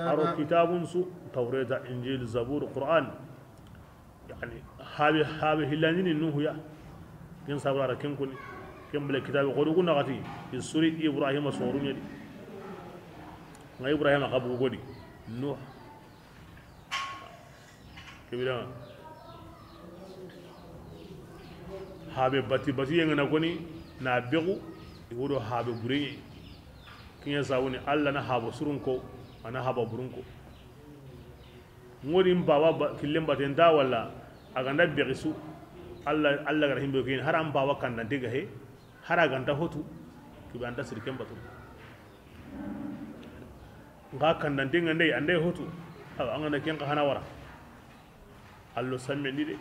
Aro kitabun su Tawreta, Injil, Zabur, Qur'an, yani habe habe hilanini Nuhu ya ken sabara ken kuni ken bele kitabe qodu kunna gati suri Ibrahim sorunya di nga Ibrahim akabu godi Nuh kebira habe bati bati yenga na koni na begu iwodo habe burenye kinya sawuni alla na habo surunko ana haba burunko ngori mbawa killen baten da wala aganda begisu alla alla gar himbe kin haram bawa kan nan diga he hara ganta hotu kibanda sirken batu nga kan nan dinga ndey ande hotu awa anga na ken hana wara allo samme ni de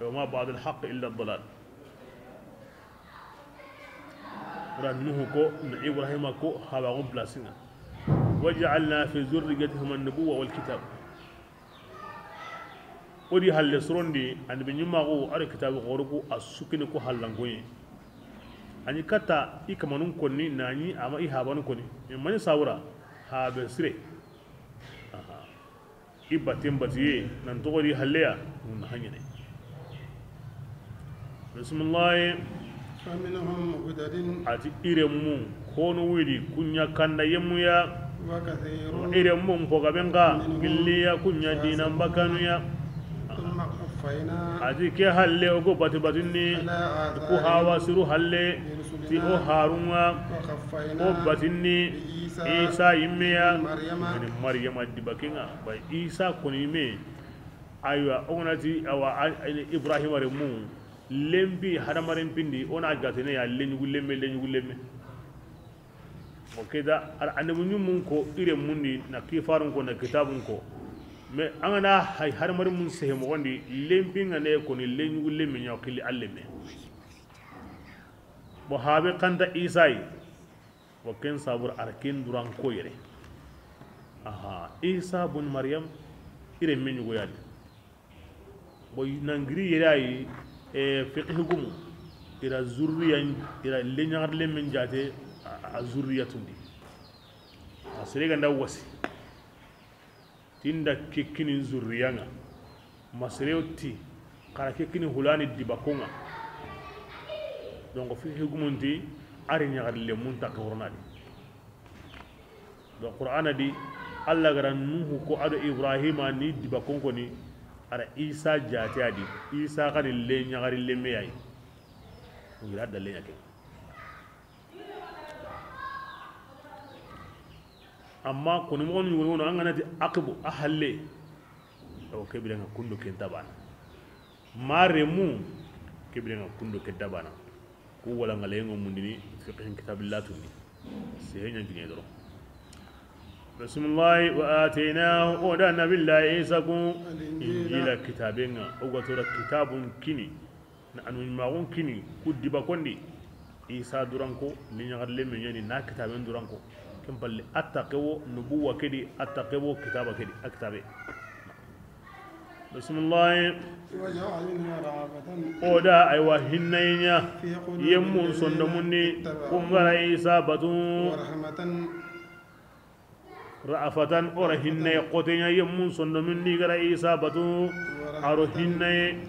wa ma ba'd al-haqq illa ad-dalal ra Nuhu ko na Ibrahima ko haba gon blasinga waj'alna fi zurriyyatihim an-nubuwwa wal kitab odi halle sorondi annabi nyumago ara kitabu gorugo asukini ko hallangoye ani kata i kamanun konni nani ama i habanu konni mani sawura habe sire aha ibatem batiye nan togori halleya mun hanyane bismillah faminhum muhtadin ati iremu kono wili kunya kanda yemuya wa kathirun iremu mpoga benga gilliya kunya dinan bakanuya ati ke halle ogo bati batinni ku hawa siru halle ti o harunwa o batinni Isa yimmeya ni Maryama dibakinga ba Isa koni me aywa onati awa Ibrahim remu lembi hadamaren pindi ona gatene ya lenyugu lemme lenyugu lemme okeda annabu nyumun ko ire mundi na kifarun ko na kitabun ko me angana hay hadamaren mun sehe mo gondi lembi ngane ko ni lenyugu lemme nyakili allemme bo habe kanta Isai wa ken sabur arkin duran ko yere aha Isa bun Maryam ire menyugo yadi bo nangiri yere ay e fiqh gumu ira zurriya ira lenyar lemmen jate a zurriyatundi a serega nda wasi tinda kekini zurriyanga masrewti kara kekini hulani dibakonga donc fiqh gumunti ari nyagar lemun takawrnadi donc Qur'ana di Allah gara Nuhu ko ado Ibrahima ni dibakonko ni ara Isa jate adi Isa kani le nyagari lemme ay ngira dalle nyake amma kono mo ni wono an ganati aqbu ahalle o kebire nga kundo ken tabana mare mu kebire nga kundo ken tabana ko wala ngalengo mundini fiqhin kitabillah tunni sehenya jine doro bismillah wa atainahu oda nabillahi Isa ku injila kitabenga ogatora kitabun kini na anu magun kini kuddiba kondi Isa duranko linyagar lemme nyani na kitaben duranko kem palle attaqewo nubuwa kedi attaqewo kitaba kedi aktabe bismillah oda aywa hinnaynya yemmun sondomunni kungara Isa batu ra'afatan ora hinne qotenya yemmun sondomunni gara Isa batu aro hinne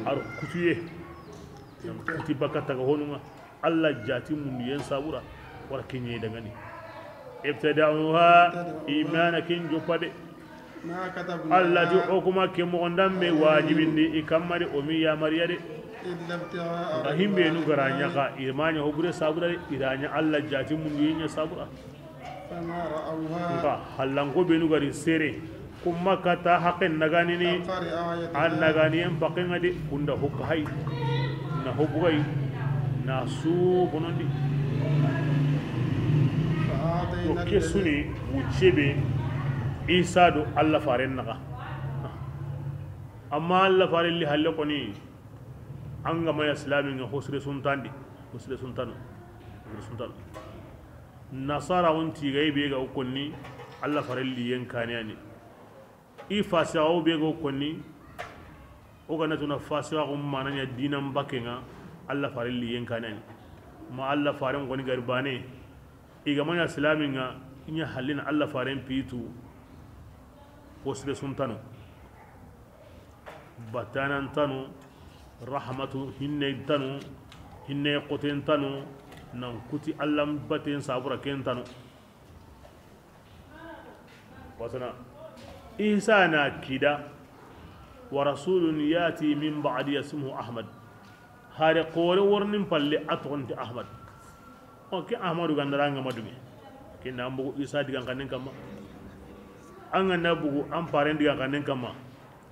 aro kutuye kuti bakata ga honunga alla jati mun yen sabura wara kinye dangani ibtada'uha imanakin jopade alla ti okuma ke mo ndambe wajibindi ikamari omi ya mariyade rahimbe nu garanya ka imanya hobure sabura iranya alla jati mun yen sabura ba halango benu gari sere kuma kata haken nagani ni an nagani en pakenga de kunda hokka hay na hobugay na su bonondi o kesuni wucebe Isa do alla faren naga amma alla faren li halle koni anga maya islami nga hosre suntandi hosre suntano hosre suntano nasara wonti gay be ga konni alla farelli yenkani ani i fasiwa be ga konni o ga natuna fasiwa ko mananya dinan bakenga alla farelli yenkani ani ma alla faren koni garbane iga manya islami nga Inya halina Allah faren pitu wasle suntanu batanan tanu rahmatu hinne tanu hinne qoten tanu nan kuti Allah baten sabura ken tanu wasana Isa na kida wa rasulun yati min ba'di ismuhu Ahmad hare qore wornin palle atonti Ahmad o ke Ahmadu gandaranga madume kinna ambugu Isa digan kanen kama anga nabugu am paren digan kanen kama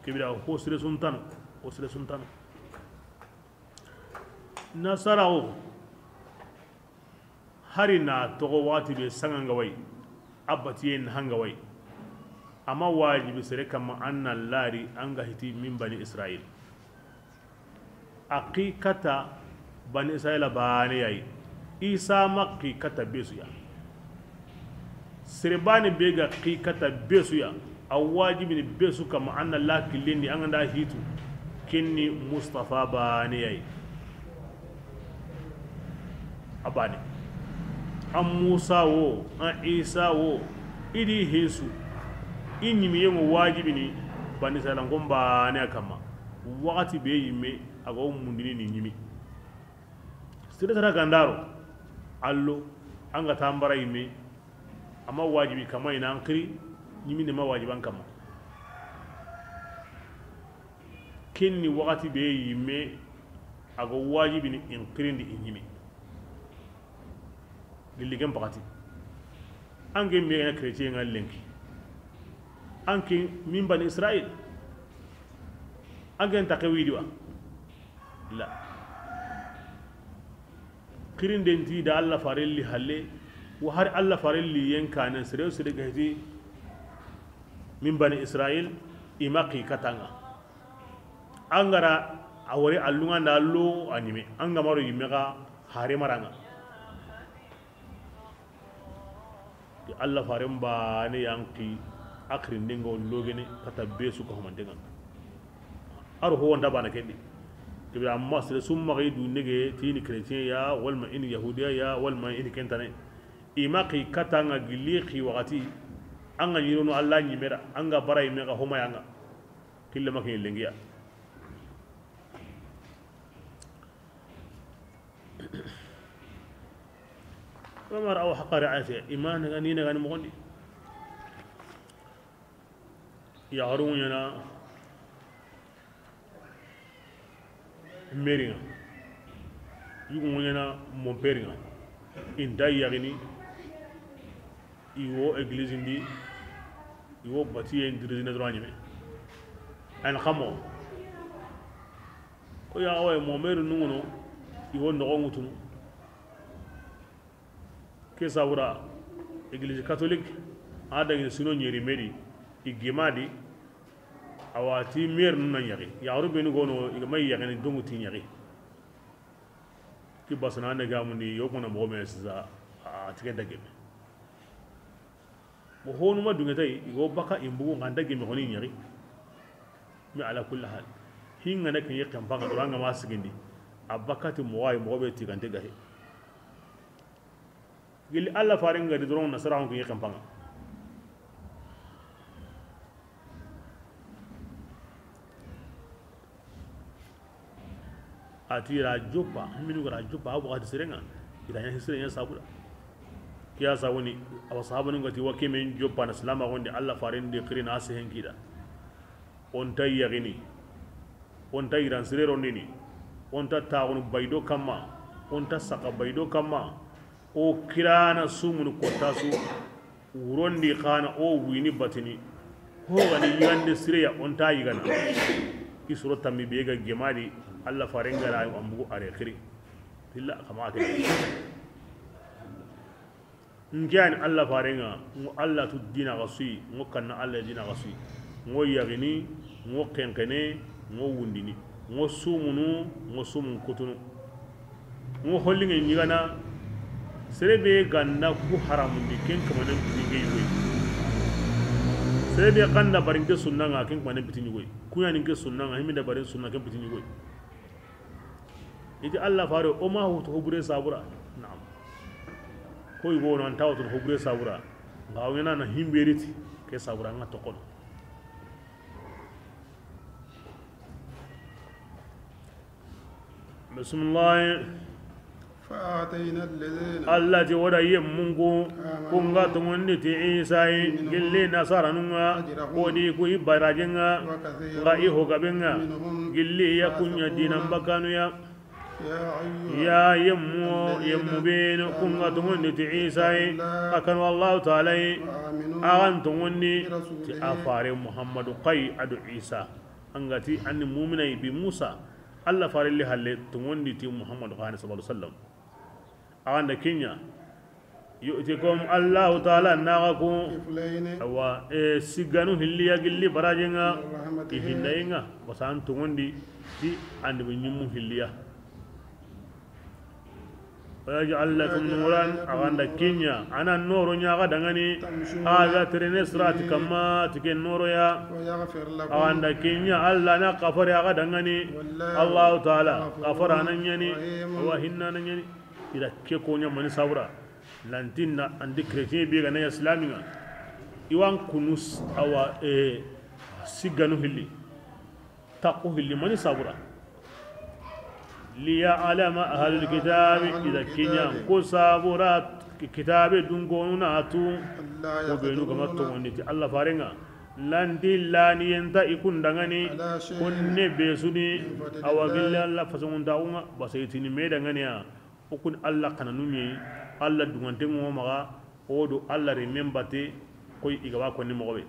kibira hosre suntano hosre suntano nasarao harina togo wati be sanganga way abati en hanga way ama wajibi sere kama anna lari anga hiti min bani Israil aqiqata bani Israila bani yayi Isa makki kata besuya serebani bega qikata besuya awajibi ni besu kama anna la kilindi anga hitu kinni Mustafa bani yayi abani am Musa wo an Isa wo idi hesu inyimi yengo wajibi ni bani Israila ngomba ne kama wakati be yimme aga mundini ni nyimi sire tara gandaro allo anga tambara yimme ama wajibi kama ina ankri nyimi ne ma wajiban kama kinni wakati be yimme aga wajibi ni inkrindi inyimi liligen pakati ange mi na chrétien ngal lenki anke min bani Israil ange taqwidiwa la kirindenti da Allah farelli halle wa har Allah farelli yanka sere sere gahti min bani Israil imaqi katanga angara awore allunga da allo anime anga maro yimega hare maranga Allah faremba ne yanki akrin dingo logene kata besu ko homandenga aro ho wonda bana kendi kibira amma sere summa gidu nege tini chrétien ya walma in yahudiya ya walma in kentane imaqi katanga giliqi waqati anga yirono Allah nyimera anga bara yimega homa yanga kille makin lengiya وما رأوا حق رعايته إيمان غنينا غني مغني يعرون ينا ميرينا يقولون ينا مونبيرينا إن داي يغني يو إجليز إندي يو باتي إندريزنا دراني مي أنا خمو ويا أوي مونبير نونو يو نغونغتونو Kesawura église catholique ada ngi sino nyeri meri igimadi awati mer nuna nyari ya rube ni gono igmay ya ngani dungu ti nyari ki basana na gamundi yokona mo me sa atike dageme mo honu ma dunga tay igo baka imbugo nganda geme honi nyari mi ala kulli hal hinga nak yekam banga duranga ma sigindi abakati mo way mo be ti gante gahe gili Allah faringa di doron nasara ko yekam panga atira jopa minu gara jopa abu hadi serenga ida nya serenga sabura kiya sawoni aw sahabu ngati wakki men jopa na salama gonde Allah farinde qirina sehen kida on tayyagini on tayran serero nini on ta taawun baydo kamma on ta saka baydo kamma o kirana sumunu kotasu wurondi kana o wini batini ho wani yande sireya on ta yigana isuro tammi bega gemadi Allah farenga ra ambugo are khiri tilla kama ke ngani Allah farenga ngo Allah tu dina gasui ngo kanna Allah dina gasui ngo yagini ngo kenkene ngo wundini ngo sumunu ngo sumun kutunu ngo hollinge nyigana serebe ganna ku haramundi ken kamanen bitinge yoy serebe ganna barinke sunna nga ken kamanen bitinge yoy kuya ninke sunna nga himinda barin sunna ken bitinge yoy iti Allah fare o ma hutu hubure sabura na'am koy go non tawto hubure sabura Ngawena na himberiti ke sabura nga tokono bismillah فآتينا الذين التي ورا يمونغو كونغا تموندي تي عيسى gille nasara nunga kodi ku ibarajenga ga iho gabenga gille ya kunya dinan bakanu ya ya yemmu yemmu ben kunga tumundi ti Isa akan wallahu ta'ala agan tumundi ti afare Muhammadu qai adu Isa angati anni mu'mina bi Musa Allah farille halle tumundi ti Muhammadu qani sallallahu alaihi wasallam agan da kinya yu'tikum Allah ta'ala nagaku wa siganu hilliya gilli barajenga ihinnayenga basan tumundi ti andi nyummu hilliya ويجعل لكم نورا أغاند كينيا أنا النور نيا غدغني هذا ترنسرات كما تكن نور يا أغاند كينيا الله نا غفر يا غدغني الله تعالى غفر أنا نيني وهنا نيني إذا كيكو نيا من صبرا لانتين عند كريتين بيغا نيا إسلامي إيوان كنوس أو سيغانو هلي تاقو هلي من صبرا ليعلم أهل الكتاب إذا كنا كسابورات كتاب دونغونا تو وبينو كما تونيتي الله فارنغا لانتي لاني ينتا يكون دغاني كن بيسوني أو غيل الله فسون داوما بسيتني مي دغاني وكن الله كنانو الله دوغانتي مو مغا اودو الله ريمباتي كوي إيغوا كوني موغبي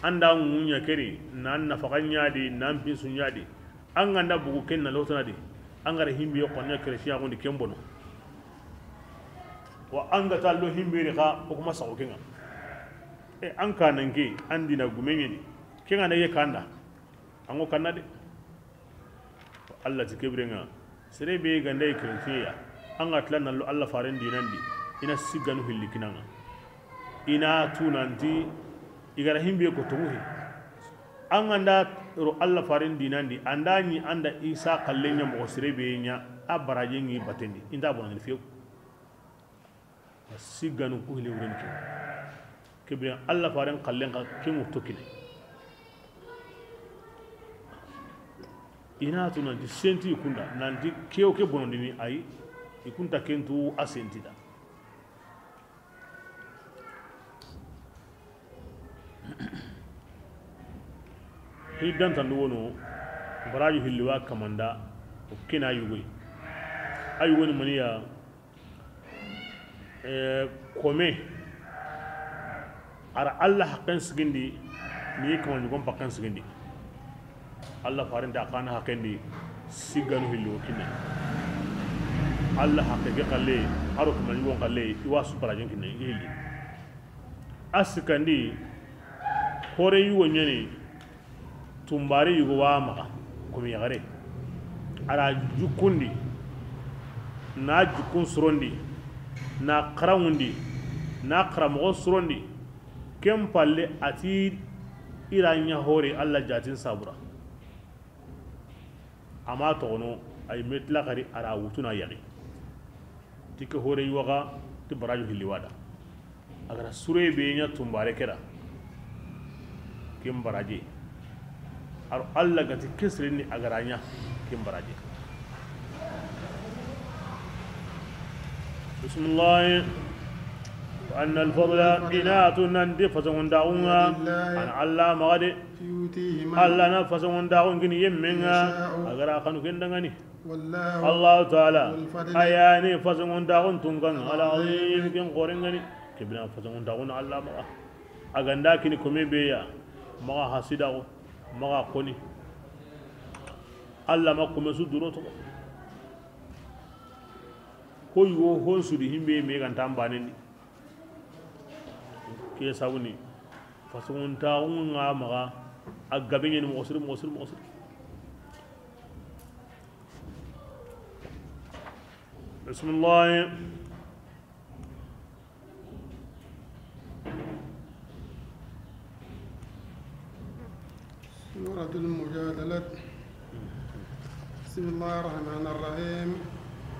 anda ngunya keri nan nafaka nyaadi nan pinsu nyaadi an ganda bugu ken na lotana di an gara himbe yo konya kresiya gondi kembono wa an ga tallo himbe ri ka ko kuma sago kenga e an ka nanke an dina gumenye ni kenga na ye kanda an go kanna de Allah ti kebrenga sere be ganda e kresiya an ga tlan lo Allah faren dinandi ina siganu hillikinanga ina tunanti igara himbe ko tunguhi an ganda ro Allah farin dinandi andani anda Isa kallenya mo sirebe nya abaraje ngi batendi inda bonan fiyo siganu ko hele wuren ke kebiran Allah farin kallen ka kingu tokile ina tuna di senti ikunda nanti keo ke bonondini ayi ikunta kentu asenti da hiddan tan wono baraji hilliwa kamanda o kina yugoy ayugoni maniya kome ara Allah haqqen sigindi ni kaman yugon pakken sigindi Allah farinda kana haqqendi siganu hilliwo kinne Allah haqqe ge qalle aro kaman yugon qalle iwasu baraji kinne hilli asikandi hore yugo nyani tumbari yugo wa maga komi yagare ara jukundi na jukun surondi na karawundi na karamogo surondi kem palle ati ira nya hore Allah jatin sabura ama togono ay metla kari ara wutuna yagi tike hore yuwaga ti baraju hilliwada agara sure be nya tumbare kera kem baraje aro Allah gati kesrini agaranya kimbaraje bismillah wa anna al-fadla inatun nandi fasun da'unga an Allah magade Allah na fasun da'un gini yemmenga agara kanu kendangani Allah ta'ala ayani fasun da'un tungan ala azim kin qorengani kibna fasun da'un Allah maga aganda kini kome beya maga hasidago maga koni Allah ma kuma su duro to ko yugo hon su di himbe me kan tambane ni ke sabuni fasun ta nga maga agabe ni mo sir mo sir mo sir bismillah سورة المجادلة بسم الله الرحمن الرحيم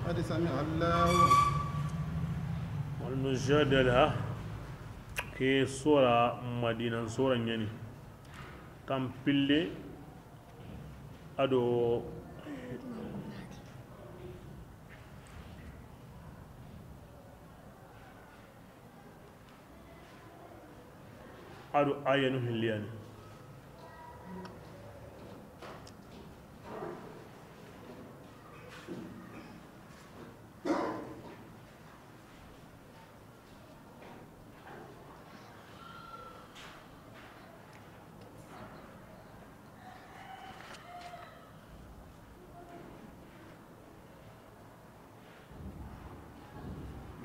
قد سمع الله والمجادلة Ke sura Madina sura nyani tampille ado ado ayanu hilliyani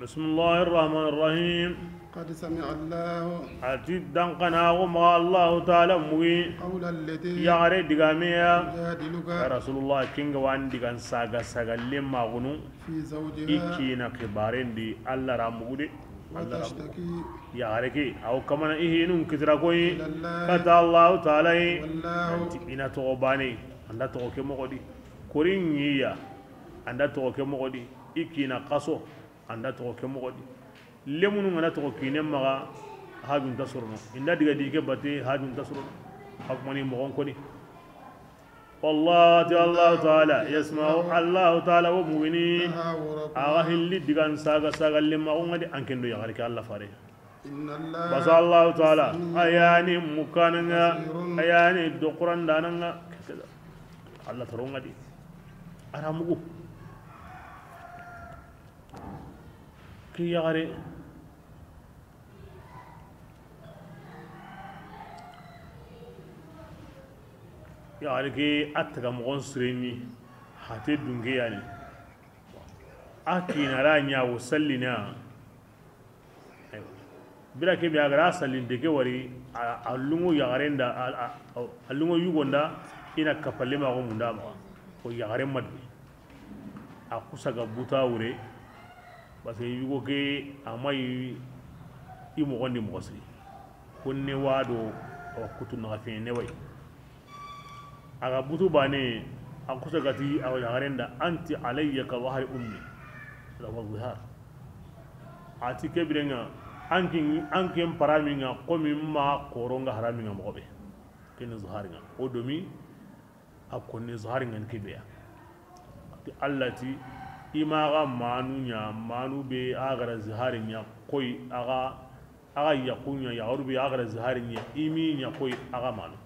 بسم الله الرحمن الرحيم قد سمع الله أتي دنقنا وما الله تعالى موي قول الذي يا دغاميا يجادلك يا رسول الله كينغ وان دغان ساغا ساغا لما غنو في زوجها إكينا كبارين دي الله رامودي وتشتكي يا ركي أو كمان إيه نون كترا كوي كتا الله تعالى والله إنا توباني أندا توكي مغدي كورين يا أندا توكي مغدي إكينا قصو anda to ke mogodi lemunu ngana to kine maga hajun tasurno inda diga dige bate hajun tasurno hakmani mogon koni wallahi allah taala yasma'u allah taala wa mu'mini agahilli digan saga saga lemma ngadi ankendo ya garke allah fare inna allah bas allah taala ayani mukananga ayani do qur'an dananga allah taronga di aramugo يغري يغري كي أتكا مغون سريني حتى دونجي يعني أكي نرانيا وسلينا أيوة بلا كي بيغرا سلين ديكي وري ألونغو يغرين دا ألونغو يوغوندا إنا كفالي مغو مندا مغا ويغري مدوي أكوسا غبوتا وري parce que yugo ke amai i mogon di mogo siri ko ne wado awa kutu naga fiɲɛ ne way aga butu bane a kusa gati awa yagarenda anti alayya ka wahari ummi la wa zihar ati kebirenga ankin paraminga komi ma koronga haraminga mogo be kene ziharinga o domi a konni ziharinga kebeya ati allati imaga manu nya manu be agara zihari nya koi aga aga yakunya ya rubi agara zihari nya imi nya koi aga manu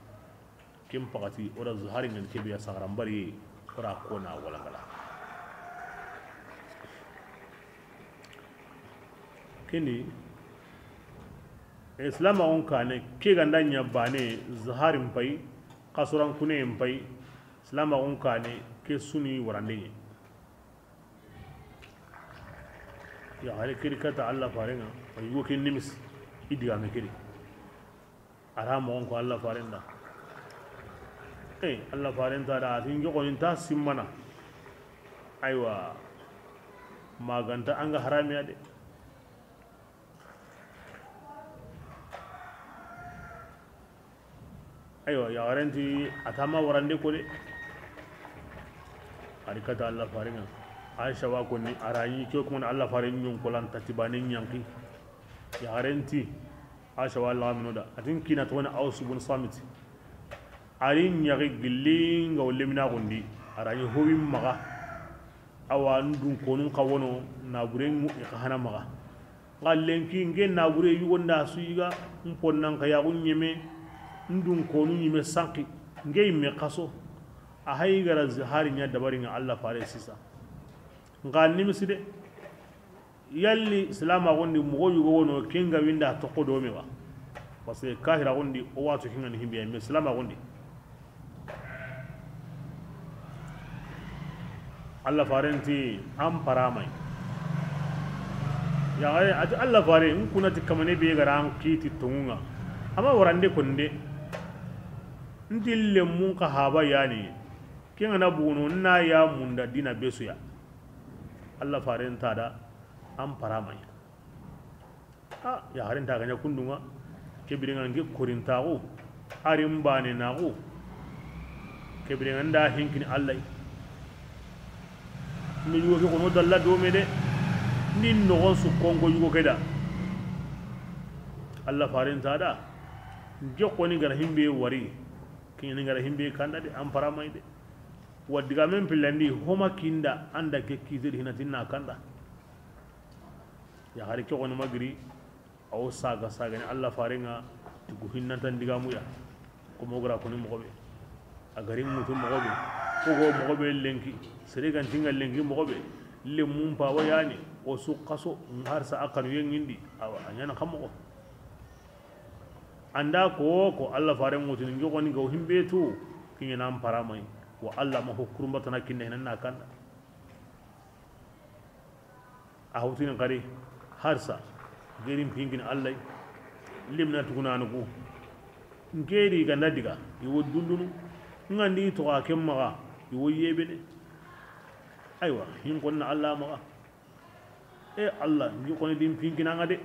kim pagati ora zihari ngan kebe ya sagarambari ora kona wala kala kini islam on kane ke ganda nya bane zihari mpai kasuran kune mpai islam on kane ke suni warande ya hare kiri kata Allah farenga ayugo ken nimis idiga me kiri ara mo ko Allah farenda eh Allah farenda da tin go ta simmana aiwa maganta anga haramiya de aiwa ya garenti atama warande ko de arikata Allah farenga Aisha wa ko ni arayi ke ko Allah farin nyun ko lan tatibane nyanki ya garenti Aisha wa Allah minoda atin kina to wona Aus bun Samit arin nyagi gilli ngaw lemina gondi arayi howi maga awa ndun konun kawono nabure mu hana maga ngallenki nge nabure yugonda suyiga mponna kaya gunyeme ndun konun yime sanki nge me kaso a haygara zihari nya dabari nga Allah fare sisa nga nimiside yalli islama gondi mogo yugo wono kinga winda to kodo mewa parce que kahira gondi o wato kinga ni himbe mais islama gondi Allah farenti am paramai ya ati Allah fare in kuna tikamane be gara an kiti tunga ama warande konde ndille mun ka haba yani kinga na bunu na ya munda dina besuya Allah farenta da am paramai ah ya harinta ganya kundunga kebiringa nge korintago arim bane nago kebiringa nda hinkini Allah ni yugo ke kono dalla do mede ni nogon su kongo yugo keda Allah farin tada jokkoni gara himbe wari kini gara himbe kanda de am paramay de wadiga men pilandi homa kinda anda ke kizir hinatinna kanda ya hari ko magri aw saga saga ni Allah faringa tugu hinnatan diga muya ko mogra ko ni mogobe agari mutu mogobe ko go mogobe lenki sere gantinga lenki mogobe le mum pa wayani o su qaso har sa akanu yengindi awa anyana kammo anda ko ko Allah farin mutu ni ngoni go himbe tu kinya nam paramay wa Allah ma hukurumba tana kinna hinna kanda a hawtini qari harsa gerin pingin Allah limna tuguna nuku ngeri ganda diga iwo dundunu ngandi to ka kemma iwo yebene aywa hin konna Allah ma e Allah ngi koni dim pingina ngade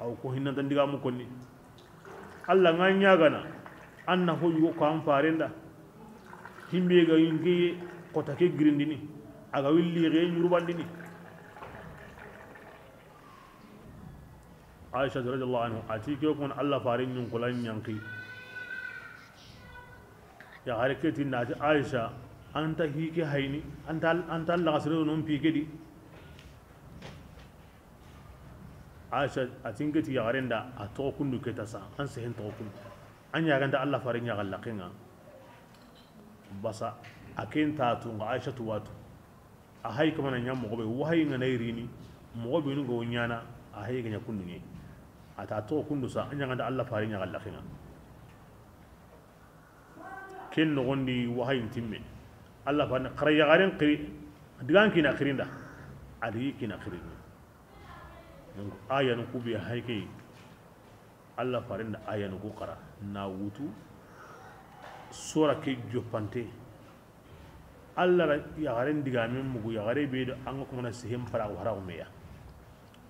aw ko hinna tan diga mu konni Allah nganya gana anna ho yugo ko am farenda himbe ga ngi ko take girindini aga willi re nyurbandini Aisha radhiyallahu anhu ati ke kon Allah farin nyun kulan yanki ya harakati na Aisha anta hike hayni anta Allah asru non pike di Aisha atingati ya garenda a to kundu ke tasa an sehen to kundu an ya ganda Allah farin ya gallaqinga basa akin ta tu ga Aisha tuwatu a hay kama nan yam mo be wahayi ngana irini mo be nu go nyana a hay ga kundu ne ata to kundu sa an ya ganda Allah farin ya gallaqinga ken no gondi wahayin timme Allah fa qara garen qiri digan kina qirinda adi kina qirinda donc aya no kubi hayke Allah farinda aya no ku qara na wutu sura ke jopante Allah ya garen diga men mugu ya gare be do an ko na sihem fara wara umeya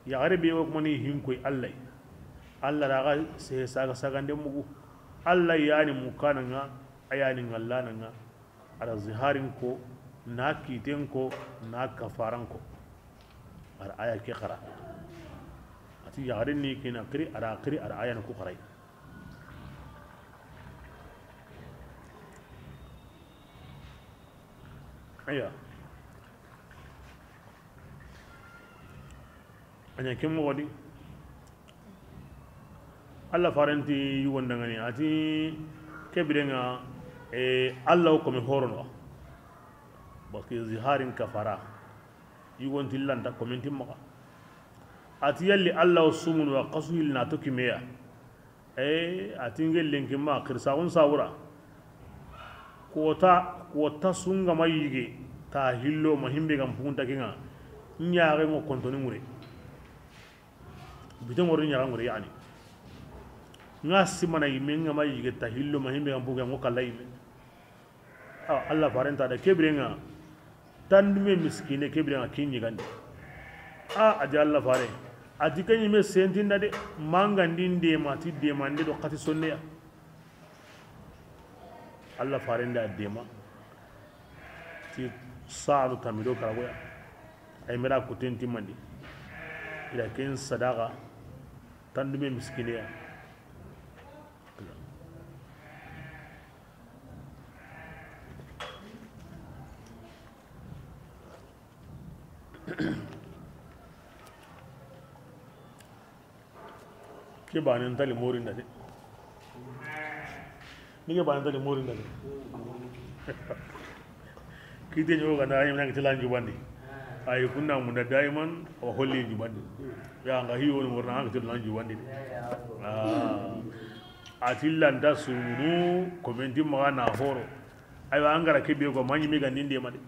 ya gare be ko mani hinkoy Allah Allah raga se saga saga ndem mugu Allah yani mukana nga ayani ngallana nga ala ziharin ko na kiten ko na kafaran ko ara aya ke qara ati yarin ni kina qiri ara qiri ara aya ko qarai aya anya kem wodi Allah farenti yuwanda ngani ati kebirenga e Allah ko mi horono parce que ziharin kafara yugonti lanta ko min timma ati yalli Allah sumun wa qasuhil na to kimeya e ati ngel lenki ma qirsa on sawura kota kota sunga mayige ta hillo ma himbe gam punta kinga nyaare mo kontoni ngure biton wori nyaara ngure yani ngasi mana yime ngama yige ta hillo ma himbe gam puga ngo kala yime Allah farenta da kebrenga tandume miskine kebrenga kinyi gande a aja Allah fare ati kanyi me sentinda de manga ndinde ma ti de mande do qati sonneya Allah farenda dema ti saadu tamido karagoya ay mera ko tenti mandi ila ken sadaqa tandume miskine ya ke banen tali morinda de ni ke banen tali morinda de kite nyoga na ayim nang tilan jubandi ay kunna mun da daiman o holli jubandi ya nga hiyo ni morna nga tilan jubandi de ah atillan da sunu komenti ma na horo ay angara kebe ko manyi mi gandinde ma de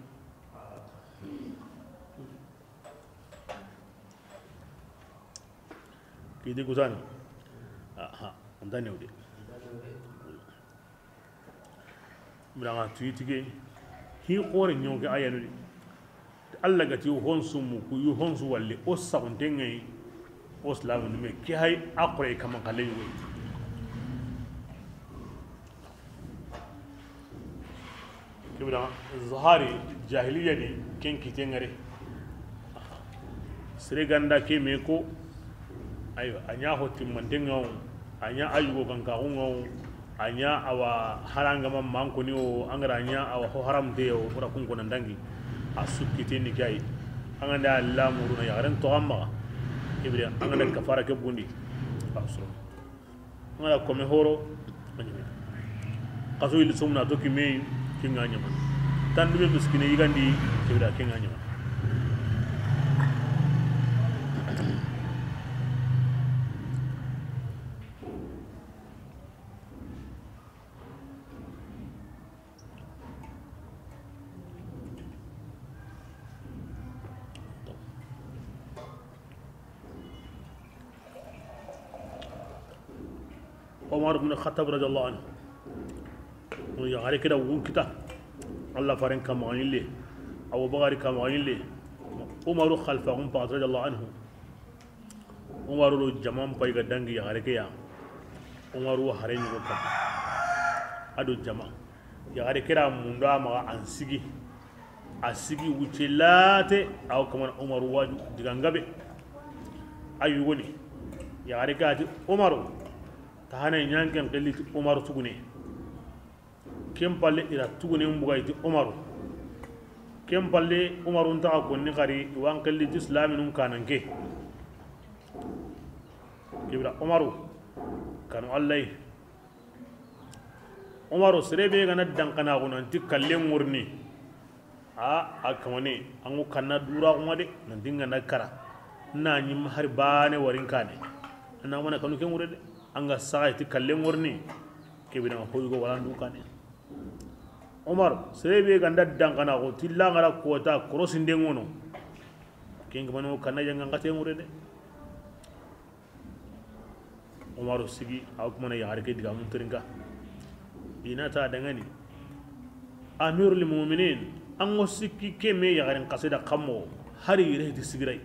kidi kusana aha andane ude mranga tuitige hi qore nyonke ayanu de Allah gati honsu mu ku yu honsu walle o sagunte ngai o islamu me ki hay akure kama kale yugo kibra zahari jahiliya ni ken kitengare sere ganda ke me ko ayo anya ho timmantenga Anya ayugo kan ka ngongo anya awa haranga mam manko ni o angara anya awa ho haram de o ora kun konan dangi asukite ni kai anganda Allah muruna ya ran to amma ibre anganda kafara ke bundi asro ngala ko me horo anyime kaso il somna to ki me kinga nyama tan dum miskine yigandi kibra kinga nyama عمر بن الخطاب رضي الله عنه ويغاري كده وكتا الله فارن كما لي أو بغاري كما لي عمر خلفهم رضي الله عنه عمر الجمام بايغا دانغي يغاري كيا عمر هارين وكا ادو جما يغاري كده موندا ما انسيغي اسيغي وچلاته او كمان عمر واجو ديغانغابي ايغوني يغاري كاتي عمر tahana nyanken qelliti umaru tugune kem palle ira tugune mbugayti umaru kem palle umaru nta konni qari wan qelliti islaminun kananke kibra umaru kanu allai umaru serebe gana dankana gonanti kalle ngurni a akamane angu kanna dura kuma de nan dinga nakara na nyim har bane warin kane ana mana kanu ken ngure de anga saay ti kalle ngorni kebina hoygo wala ndukane Umar serebe ganda dankana ko tilla ngara kota crossinde ngono kenga mano kana janga ngate ngure de Umar sigi aw mana yaar ke diga mun tringa ina ta dangani amirul mu'minin ango sikki keme yaaren qasida qammo hari yire ti sigirai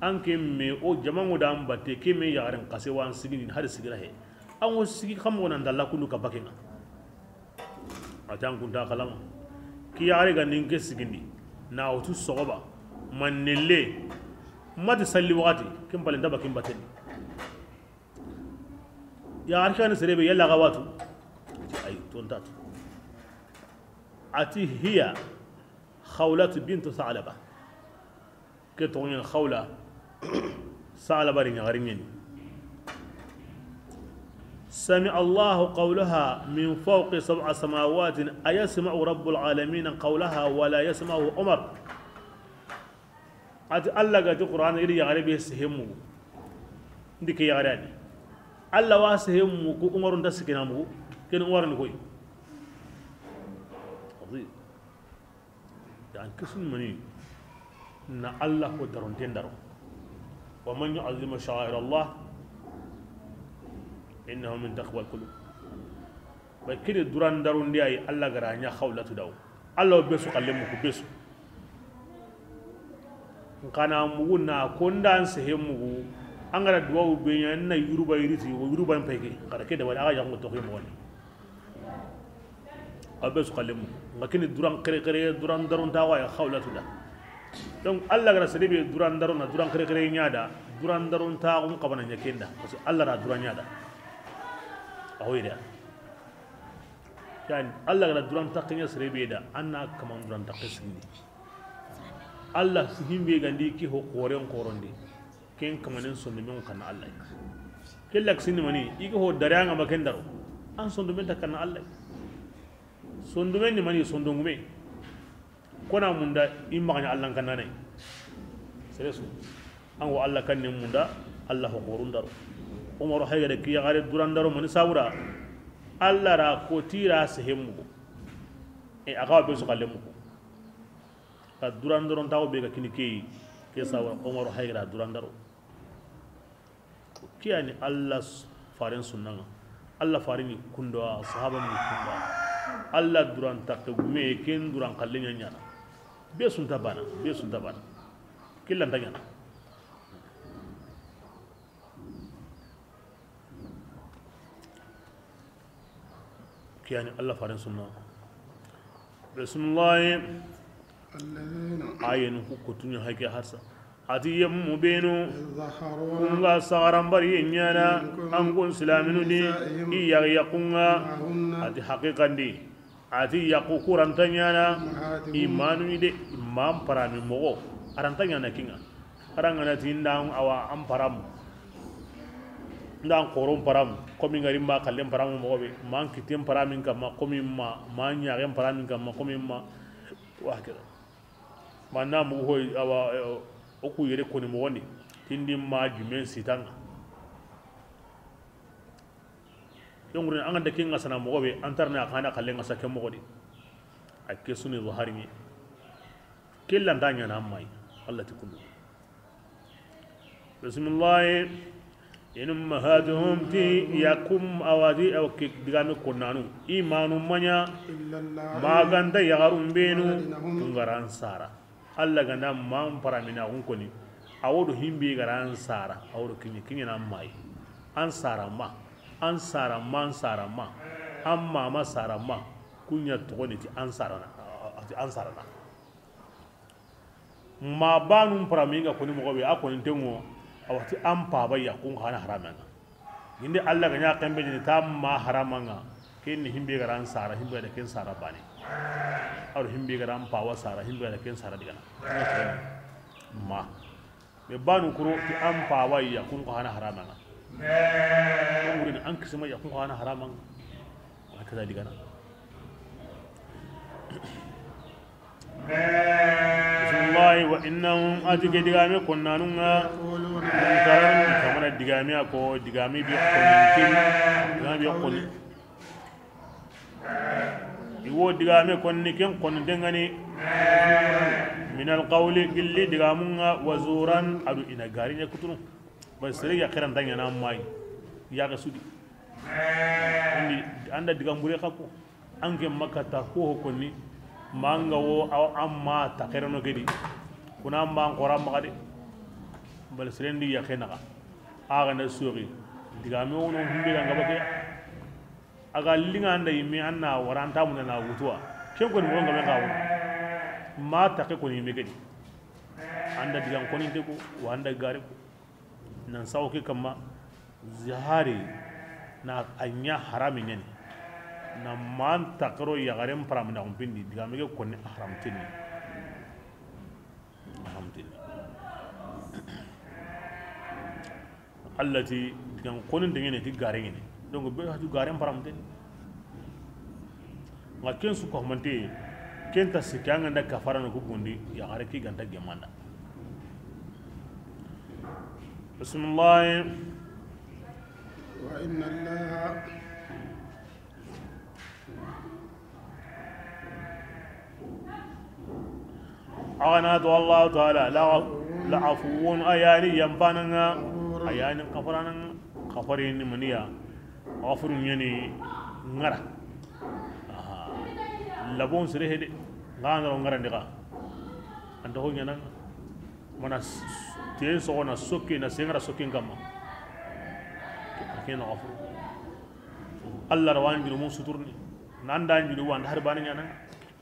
anke me o jamango da ambate ke me yaaren qase wan sigini har sigira he ango sigi khamgo nan dalla kulu ka bakenga atan kunta kalama ki yaare ga ninke sigindi na otu sogoba manelle mati salli wati kim palen da bakin baten ya arkan serebe yalla gawatu ay tontat ati hiya khawlat bint Sa'laba ke to khawla Sa'laba رين سمع الله قولها من فوق 7 سماوات أيسمع رب العالمين قولها ولا يسمعه عمر أت الله قد القرآن إلي يغربي سهمه ديك يغراني الله واسهمه كو عمر دسكنامه كن عمر نكوي عظيم يعني كسن مني إن الله هو درون تندرو ومن يعظم شعائر الله إنه من تقوى القلوب بكل دران درون دي أي الله غرانيا خولة داو الله بيسو قلمك بيسو كان مونا كوندان سهمو أنغرا دواو بينيا إن يوروبا يريتي ويوروبا بيجي كذا كده ولا أجا يوم تقيم ولا أبيسو قلمو لكن دران كري كري دران درون داو أي خولة دا donc Allah gara serebe duran darona duran kere kere nyaada duran daron ta ko qabana nyakenda parce que Allah ra duran nyaada awoyda yani Allah gara duran taqinya serebe da anna kaman duran taqisindi Allah himbe gandi ki ho koren korondi ken kamanen sonde men kana Allah kellak sinni mani igi ho daranga makendaro an sonde men takana Allah sonde men ni mani sondongume kona munda imma Allah kan nanay seresu an wo Allah kan ne munda Allah ho korundaro Umar hayga de ki yagare durandaro mani sawura Allah ra ko tira sehemu e aga be so kalemu ka durandaro taw be ka kinike ke sawura Umar hayga durandaro kiyani Allah farin sunnanga Allah farini kundo sahaba ni kundo Allah duran takte gume ken duran kallen nyana be sunta bana be sunta bana killan tanyana kiyani Allah farin sunna bismillah الذين ayenu ko tunya hake harsa Ati yemmu benu kunga sagarambari nyana angun silaminu di iyag yakunga ati haqiqandi ati yaqu kuranta nyana imanu de imam parami mogo aranta nyana kinga aranga na tinda awa am param ndan korom param komi ngari ma kallem param mogo be man kitem paramin kama komi ma ma nyaagem paramin kama komi ma wa kira manna mu hoy awa oku yere koni mo tindi ma jumen sitanga yongure anga de kinga sana mo be antarna kana kalle ngasa ke mo di akke suni zahari ni kellan danya na mai Allah tikulu bismillah in ummahatuhum ti yakum awadi aw digame konanu imanu manya maganda yagarum benu ngaran sara alla ganda man paramina on koni awodo himbe garan sara awodo kinyi kinyi na mai an sara ma an sara man sara ma amma ma sara ma kunya togoni ti an sara na ati an sara na ma banum paraminga koni mo be akoni tengo awati an paba ya kun hana haramanga inde alla ganya kambe ni tam ma haramanga ken himbe garan sara himbe da ken sara bani ar himbe garan pawa sara himbe da ken sara digana ma be banu kuro ti an pawa ya kun hana haramanga wurin an kisma ya kun hana haramanga haka digana bismillahi wa innahum atike digame konnanunga munkaran kamana digame ako digame bi konin digame bi konin iwo digame konni ken konin dengani min alqawli gilli digamunga wazuran adu ina garinya kutunu bas sere ya kiran danya na mai ya ga sudi andi anda digambure kako anke makata ko konni manga wo amma takirano gedi kuna ma ngora magade bal serendi ya khenaga aga na suri digame wono himbe ga ngabake aga linga anda yimi anna waranta mun na wutuwa ken ko ni mo ngabe gawo ma take ko ni yimi gedi anda digan ko ni te ko wa anda gare ko nan sawke kamma zihari na anya harami nyani na man takro yagaren param na umpindi digame ke konni haram tini haram tini allati digan konin dingene ti gare ngene donc be hatu garen param tini ngaken su ko mante kenta sikanga nda kafara no kugundi yagare ki ganta gemanda bismillah wa inna allaha أغنى الله تعالى لعفو أياني ينباننا أياني قفرانا قفرين منيا غفر يني نغرا لبون سريه دي غانا غرا ديغا أنت هو ينان منا تين سونا سوكي نسينغرا سوكي كما كين غفر الله روان جلو مو ستورني ناندان جلو وان هرباني ينان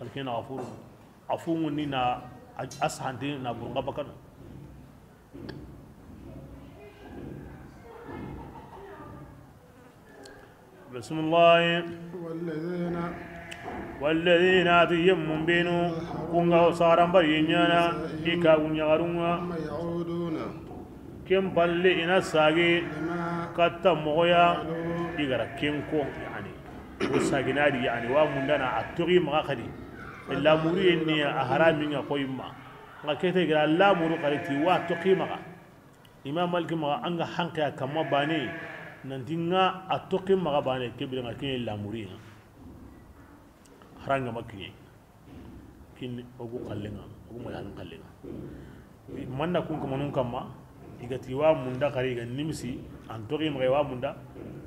لكن غفور عفو نينا asante na burunga bakano bismillah walladhina atiyum binu kunga saram barinyana ika unyagarunga kem balle ina sagi katta moya igara kenko yani wasaginadi yani wa mundana aturi magadi illa muri ni aharaminga koyma ngakete gira la muru qariti wa tuqima imam malik ma anga hanka kama bane nantinga atuqima ga bane kebira ngakine la muri haranga makine kin ogu qallenga ogu malan qallenga manna kun kama nun kama igati wa munda qari ga nimsi an tuqima ga wa munda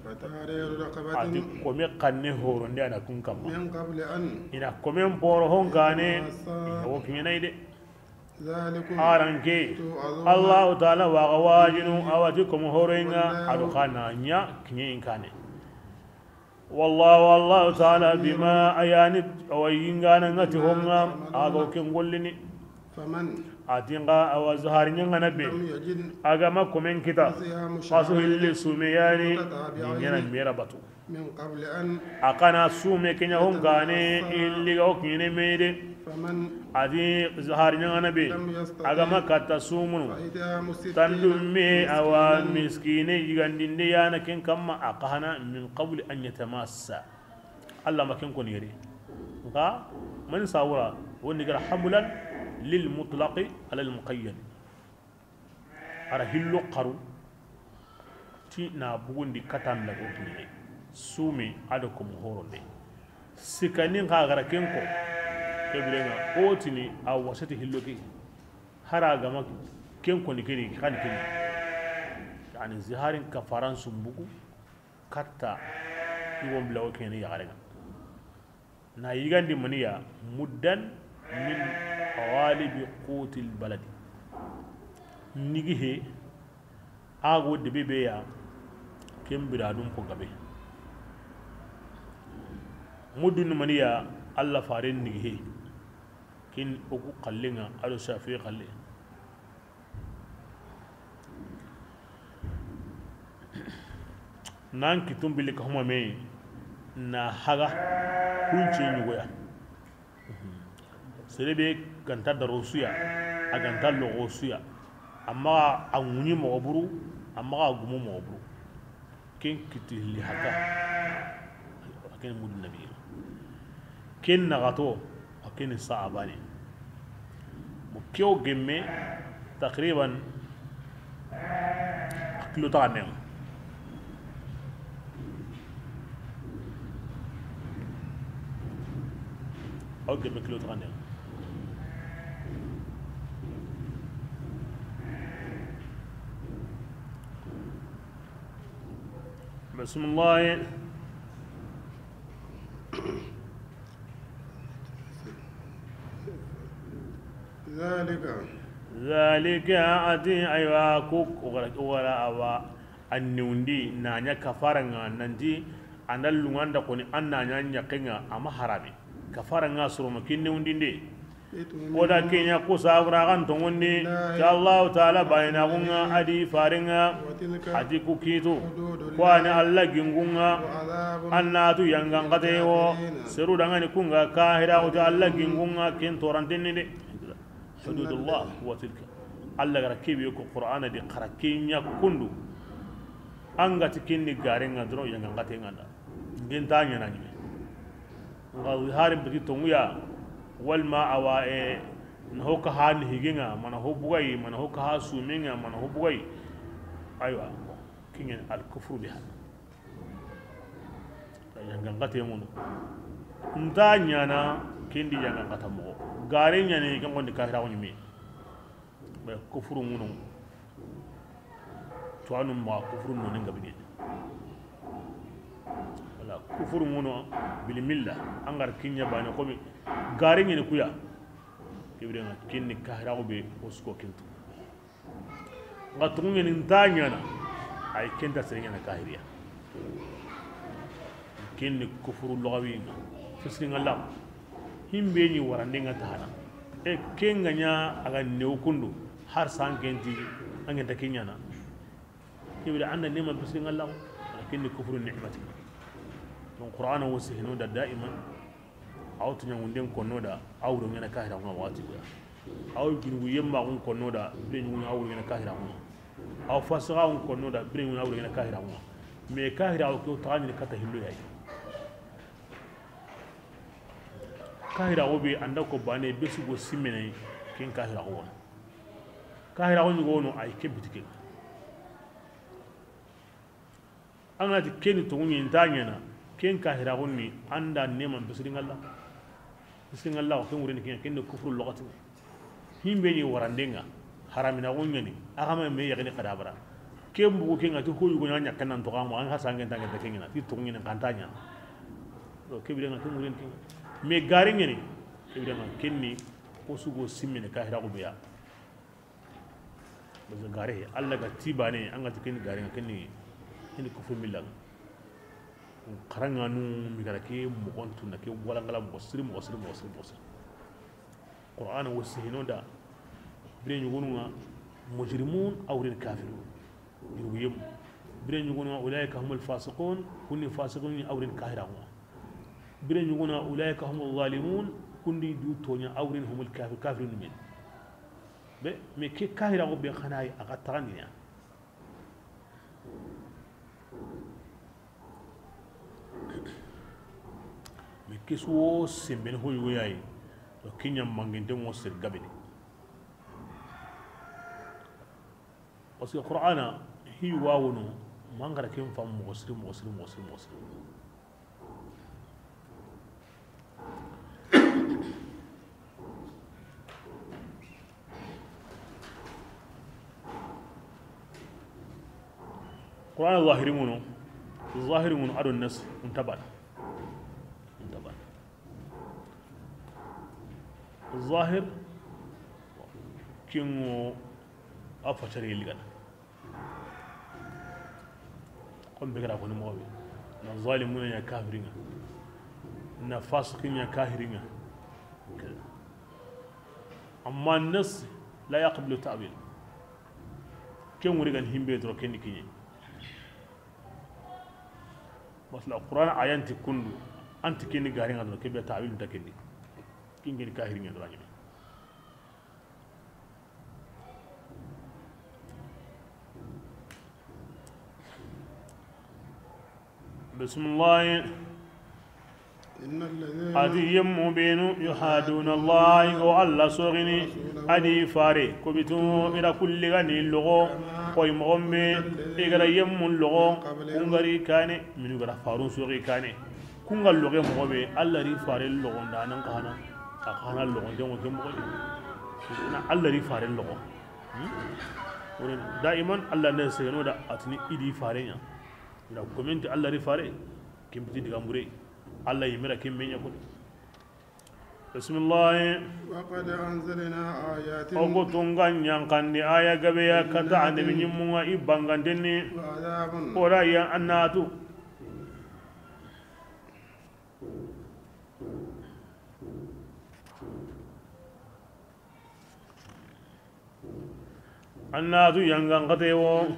ati kome kanne horonde ana kun kama min qabli an ina kome poro hongane o kimena ide aranke Allah ta'ala wa gawajinu awati kom horenga adu kana nya kinye inkane wallahu Allah ta'ala bima ayani awingana ngati honga ago ken gollini faman Atinga awa zahari nyanga nabe agama komen kita qasu hille sumeyani nyana mera batu min qabl an akana sume kenya hon gane illi go kine mede faman adi zahari nyanga nabe agama kata sumunu tandumme awa miskine yigandinde yana ken kamma akana min qabl an yatamassa Allah makin kon yere nga man sawura woni gara hamulan للمطلق على المقيد ara hillo qaru ti na bugundi katan la gokni sumi ado ko horonde sikani ka gara kenko kebrenga otini a wasati hillo ki hara gama kenko ni keni kan keni yani ziharin kafaran sumbugu katta iwon blawo keni ya garenga na yigandi maniya muddan من غالب قوت البلد نيجي اغو دبيبيا كم برادون كو غبي مدن منيا الله فارين نيجي كين اوكو قلينا ادو شافي قلي نان كيتم بلي كهما مي نا حاغا كونتي نيغويا serebe ganta darosuya a ganta logosuya amma a ŋuñi mogo buru amma a gumu mogo buru ken kiti li haka aken mudu nabi ken nagato aken saabani mo keo gemme takriban kilo tanen aw gemme kilo tanen بسم الله ذلك ذلك أتي أيوا كوك وغلا أوا النوندي نانيا كفارنا ننتي أنا اللون دكوني أنا نانيا كنا أما حرامي كفارنا سروم كين نوندي دي ودا كينيا كوسا وراغان توني الله تعالى بينهما أدي فارنا أدي كوكيتو وأنا الله جنغونا أنا تو يانغان قتيو سرو دعاني كونغا كاهرا وتا الله جنغونا كين تورانتيني حدود الله وتلك الله ركيب يكو قرآن دي قركينيا كوندو أنغا تكيني غارينغا درو يانغان قتينغا جنتانيا ناني غالي بكي تونغيا walma awa e na hoka ha higinga mana ho bugay mana hoka ha suminga mana ho bugay aywa kingen al kufru biha yanga ngate ngono nta nyana kendi yanga ngata mo gare nyane kan gondi kahira woni mi ba kufru ngono to anu ma kufru no ninga bige wala kufru ngono bil milla angar kinya bana komi gare ngene kuya kibrenga kinni kahrago be osko kintu ngatu ngene ntanya na ay kenta serenya na kahiriya kinni kufuru lugawi fisringa la himbe ni warande nga tahana e kenga nya aga neukundu har san kenti angenta kinya na kibra anda nema fisringa la kinni kufuru ni'mati don qur'ana wasihinu da daiman aw to nyangunden konnoda awro ngena kahira ngona wati goya aw ginugu yemma ngon konnoda be ngun awro ngena kahira ngona aw fasira ngon konnoda be ngun awro ngena kahira ngona me kahira o ko tani kata hillo yayi kahira o be anda ko bane be sugo simmene ken kahira ko wona kahira o nyugo no ay kebitike angati keni to ngi ntanyana ken kahira ko ni anda neman bisiringalla bisiringalla ko ken wurini ken ken kufru lugati himbe ni warandenga haramina ko ngani agama me yagni kadabara ken bugu ken ngati ko yugo nya kanan to gamo an hasangen tangen ken ngina ti to ngina kantanya do kebirenga ken wurini ken me gari ngani kebirenga kenni ko sugo simmene kahira ko beya bas gare alla ga tibane an ga ken gari kenni ken kufru millan karanga nu mi gara ke mo on tunna ke wala ngala mo siri mo siri mo siri mo siri qur'an wasihino da Bire ñugununga mujrimun awrin kafirun yurguyem bire ñugununga ulaika humul fasiqun kunni fasiqun awrin kahiragunga bire ñuguna ulaika humul zalimun kundi du toña awrin humul kafirun men be me ke kahirago be xanayi aga taxandina me ke suwo sembene hoyugoyayi to keña manginte ngo ser gabini parce que qur'ana hi wawono mangara ken fam mo sir mo sir mo sir mo sir qur'ana zahiri muno zahiri muno adon nas untaban untaban الظاهر كينو أفتري اللي قال قم بقرأ كون موبي الظالمون يا كافرين نفاسقين يا كاهرين أما النص لا يقبل تأويل كم ورقان هم بيدرو كني كني بس القرآن آيات كندو أنت كني غارين هذا كيف تأويل تكني كني كاهرين هذا بسم الله إن الذين أدي مبين يحادون الله وعلى صغني أدي فاري كبتو إلى كل غني اللغو قوي مغمي إغرى يم اللغو كونغري كاني من غرا فارون صغي كاني كونغ اللغو مغمي الله ري فاري اللغو دانا كهنا كهنا اللغو دون كم مغمي الله ري فاري اللغو دائما الله نسينو دا أتني إدي فارينا ila comment Allah ri fare kimpiti diga mure Allah yimira kimmenya ko bismillah wa qad anzalna ayatin ogo tunga nyankandi aya gabe ya kata ande nyimunga ibangandeni ora ya annatu annatu yangan katewo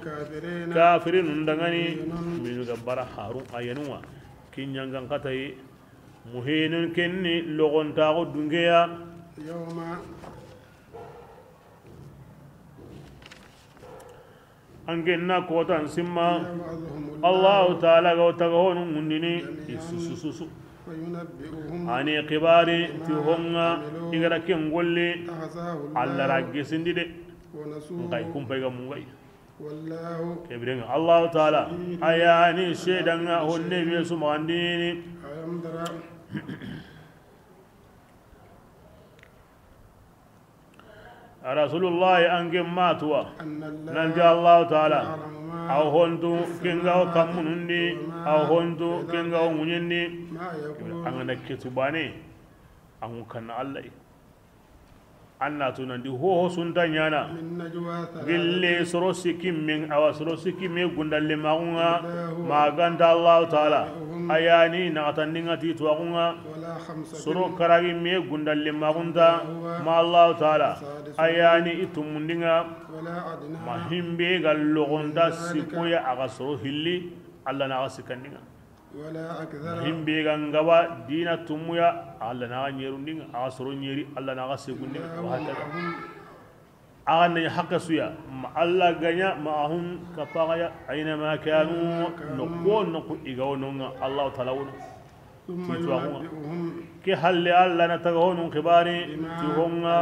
kafirin ndangani minu gabbara harun ayanuwa kin yangan katai muhinun kenni logontago dungeya yawma angenna kotan simma Allah ta'ala ga tagahonu mundini isusususu ani qibari tihonga igara ken golle alla raggesindi de ngai kumpay ga mungai wallahu kebrenga Allah ta'ala ayani shedanga honne be sumandini Rasulullah ange matwa nanja Allah ta'ala aw hontu kenga kamunundi aw hontu kenga munyenni angana ketubane angu kana Allah anna tunandi ho sunta nyana gille sorosi kimmin awa sorosi kimme gundalle magunga maganda Allah ta'ala ayani naqatandinga ti tuwagunga soro karagi me gundalle magunta ma Allah ta'ala ayani itumundinga mahimbe gallogonda sikoya aga soro hilli Allah na sikandinga himbe gangaba dina tumuya Allah na nyerundinga aga soro nyeri Allah na sekundinga wa hakada aga na hakka suya ma Allah ganya ma'ahum kafaya aina ma kanu nokko nokko igawo nonga Allah ta'ala wono ke halle Allah na tagahonu khibari tihonga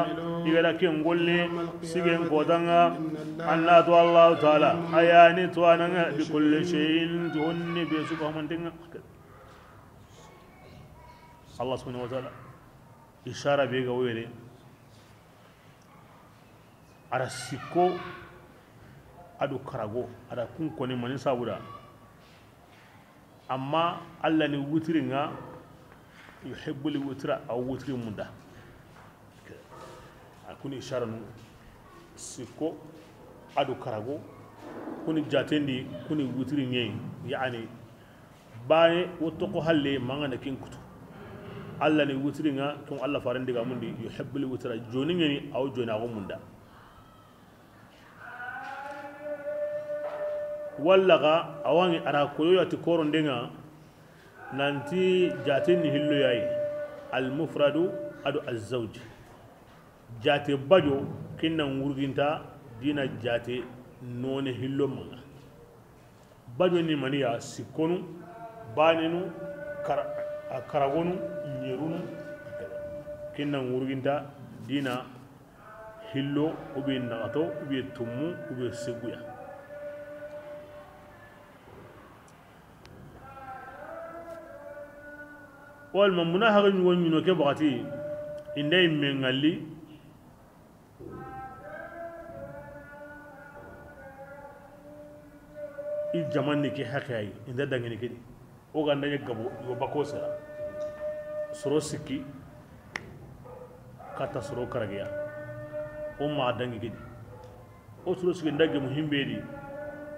igala ke ngolle sigen kodanga Allah to Allah ta'ala ayani to ananga bi kulli shay'in tuhunni bi subhanahu Allah subhanahu wa ta'ala ishara be ga wele ara siko adu karago ara kun koni mani sabura amma Allah ni wutiringa yuhibbu liwutra aw wutri munda akuni ishara nu siko adu karago kuni jatendi kuni wutri nyei yani baye wotoko halle manga na kin kutu Allah ni wutringa ton Allah faran diga mundi yuhibbu liwutra joni ngeni aw jona go munda Walla ga awangi ara koyo ati korondenga nanti jate ni hillo yayi al mufradu adu az-zawj jate bajo kinna wurginta dina jate none hillo manga bajo ni maniya sikonu banenu karagonu nyerunu kinna wurginta dina hillo ubi nagato ubi tumu ubi seguya walma munahaga ñugo ke baxati inday mengalli i jamanni ke hakeyayi inda dangini kedi wo gandaña gabo yo bako sera soro sikki katta soro karageya wo maxa dangi kedi wo soro sikki nda gemu himbeedi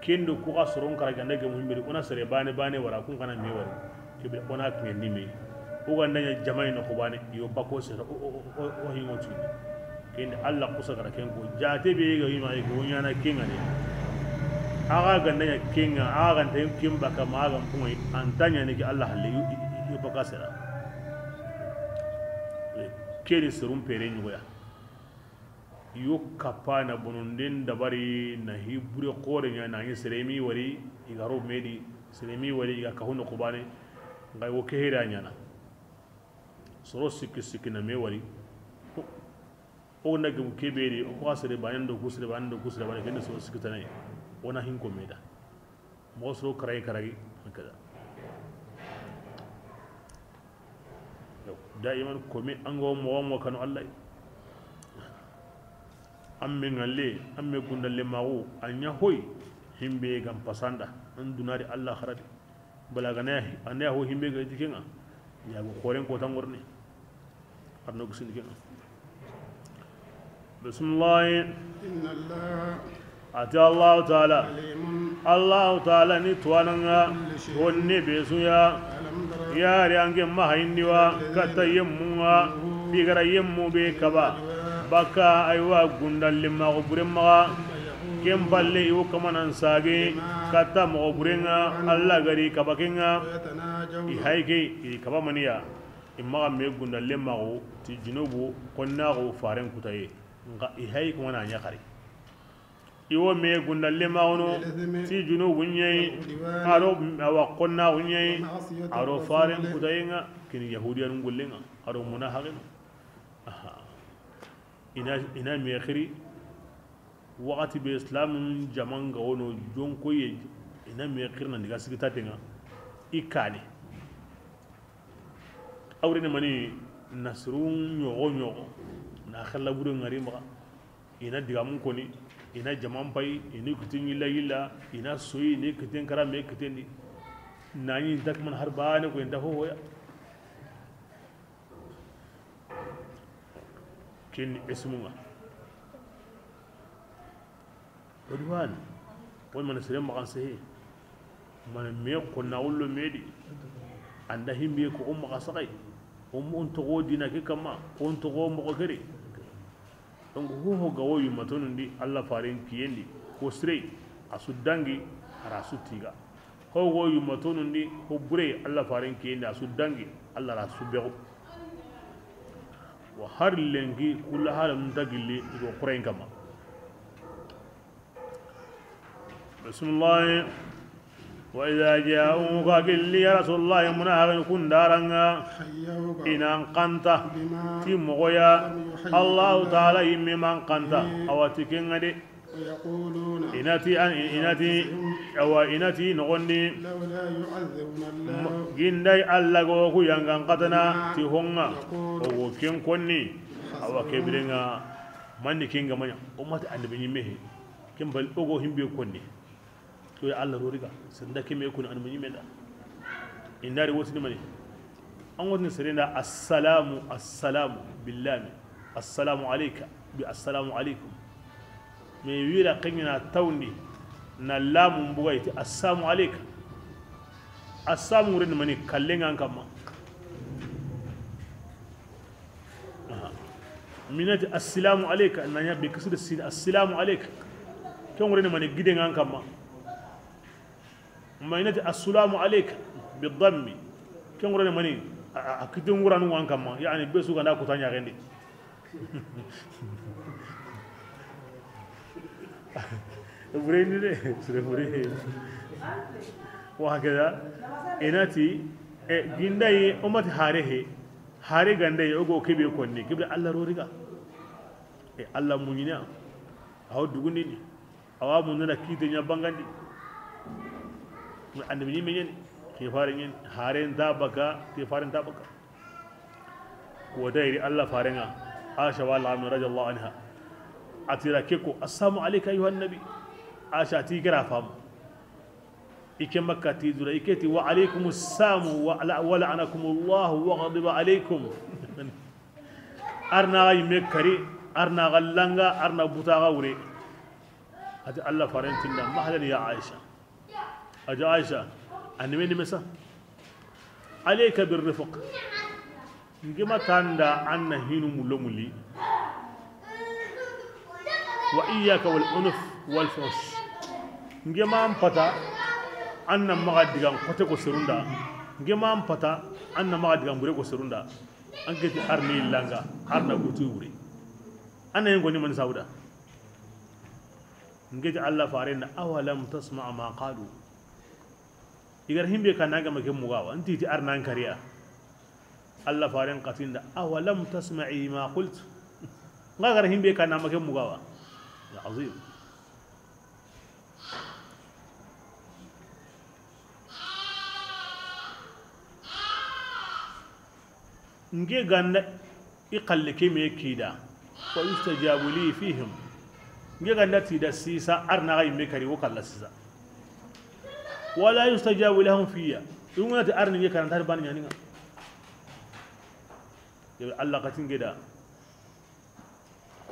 kendo kuxa soron karage nda gemu himbeedi wona sere bane bane wara kun kana me wari kebe wona kiŋendi me wo gandaña jamai no xobane yo bako sera o hingo tini kende alla kusa gara kenko jate be ga yima ko nyana kenga de aga gandaña kenga aga ganta kimba ka ma aga pungi antanya ne ki alla halle yo baka sera keri serum pere nyugoya yo kapana bononden dabari na hibure kore nya na ngi seremi wari igaro medi seremi wari iga kahuno kobane ngai wo kehera nyana soro sikki sikki na me wari o na gum keberi o ko sere banendo ko sere banendo ko sere banendo kende soro sikki tanay ona hinko meda mo soro karay karagi hakada daiman komi ango mo mo kanu Allah amme ngalle amme gundalle mawo anya hoy himbe gam pasanda an dunari Allah kharadi balaga na anya ho himbe ga dikenga ya go khoren ko tangorne arno ko sindikenga bismillah inna Allah ati Allah ta'ala Allah ta'ala ni tuwananga wonni besuya ya riange mahindiwa kata yemmunga bigara yemmu be kaba baka aywa gundalle mago buremma kemballe yo kamanan sage kata mago burenga Allah gari kabakenga i hayke i kaba maniya imma me gundalle mago ti junubu konnago faren kutaye nga i hayke wana nya khari iwo me gundalle magono ti junubu nyai aro awa konnago nyai aro faren kutayenga kini yahudiyan ngullenga aro munahageno aha ina me khiri wakati be islam jaman ga wono jonko ye ina me khirna ndiga sigita tenga ikane awrene mani nasrun nyogo nyogo na khalla buru ngari ma ina diga mun koni ina jaman pay ina kutin yilla yilla ina soyi ne kutin kara me kutin ni nani dak man har baane ko inda ho ya kin ismunga udwan won man sere ma kanse man me ko nawullo medi anda himbe ko umma kasai ummu on to godina ke kama on to go mo ko kere donc ho ho gawo yumatonundi alla farin kiyendi ko sere asu dangi ara su tiga ho go yumatonundi ho bure alla farin kiyendi asu dangi alla ra su bego wa har lengi kula halam tagilli do qurayn kama bismillah wa idha ja'uka qil ya rasulullah munahun kun daranga inan qanta ti mogoya allah ta'ala yimmi man qanta awati kengade yaquluna inati an inati awa inati nogondi lawla yu'adhibuna allah ginday alla go ku yangan qatana ti honga o ken konni awa kebirenga manni kinga manya o mata annabi nyimme ken bal ogo himbe konni to ya alla roriga sanda keme kun annabi nyimme da indari wotini mani an wotini serenda assalamu assalamu billahi assalamu alayka bi assalamu alaykum me wira kengina tawndi na lamu mbuga iti assalamu alayka assamu ren mani kallenga kama minati assalamu alayka nanya be kasida sin assalamu alayka ton ren mani gidenga kama Ma inati assalamu alayka bidammi ken ngurane mani akite nguranu wan kamma yani besu ganda ko tanya rendi bureni de sure bure wa hakada inati gindayi umati harehe hare gandayi ogo kebe konni kebe Allah roriga e Allah munyina aw dugundi ni awa munna kite nya bangandi annabi ni menyen ke fare nyen haren tabaka ke faren tabaka ko dai Allah farenga Aisha wala radhiyallahu anha atira keko assalamu alayka ayuha nabi Aisha ti gara fam ike makka ti zura iketi wa alaykum assalam wa la'anakum Allah wa ghadiba alaykum arna yimme kari arna gallanga arna butaga wure ati Allah farentinda mahlan ya Aisha aja Aisha anime mesa alayka birrifq ngima tanda anna hinu mulomuli wa iyyaka wal unuf wal fuhsh ngima ampata anna maga digan kote ko serunda ngima ampata anna maga digan bure ko serunda angeti arni langa arna gutu wure anna yengo ni man sauda ngeti Allah farena awalam tasma ma qalu igar himbe kanaga make mugawa anti ti arna kariya Allah faren qatinda awalam tasma'i ma qult ngagar himbe kana make mugawa ya azim nge ganna iqalle ke me kida wa yustajabu li fihim nge ganna tida sisa arna ga yimme kari wo kalla sisa wala yustajabu lahum fiya yunguna ti arni nge kan tar ban nyaninga ya Allah katin geda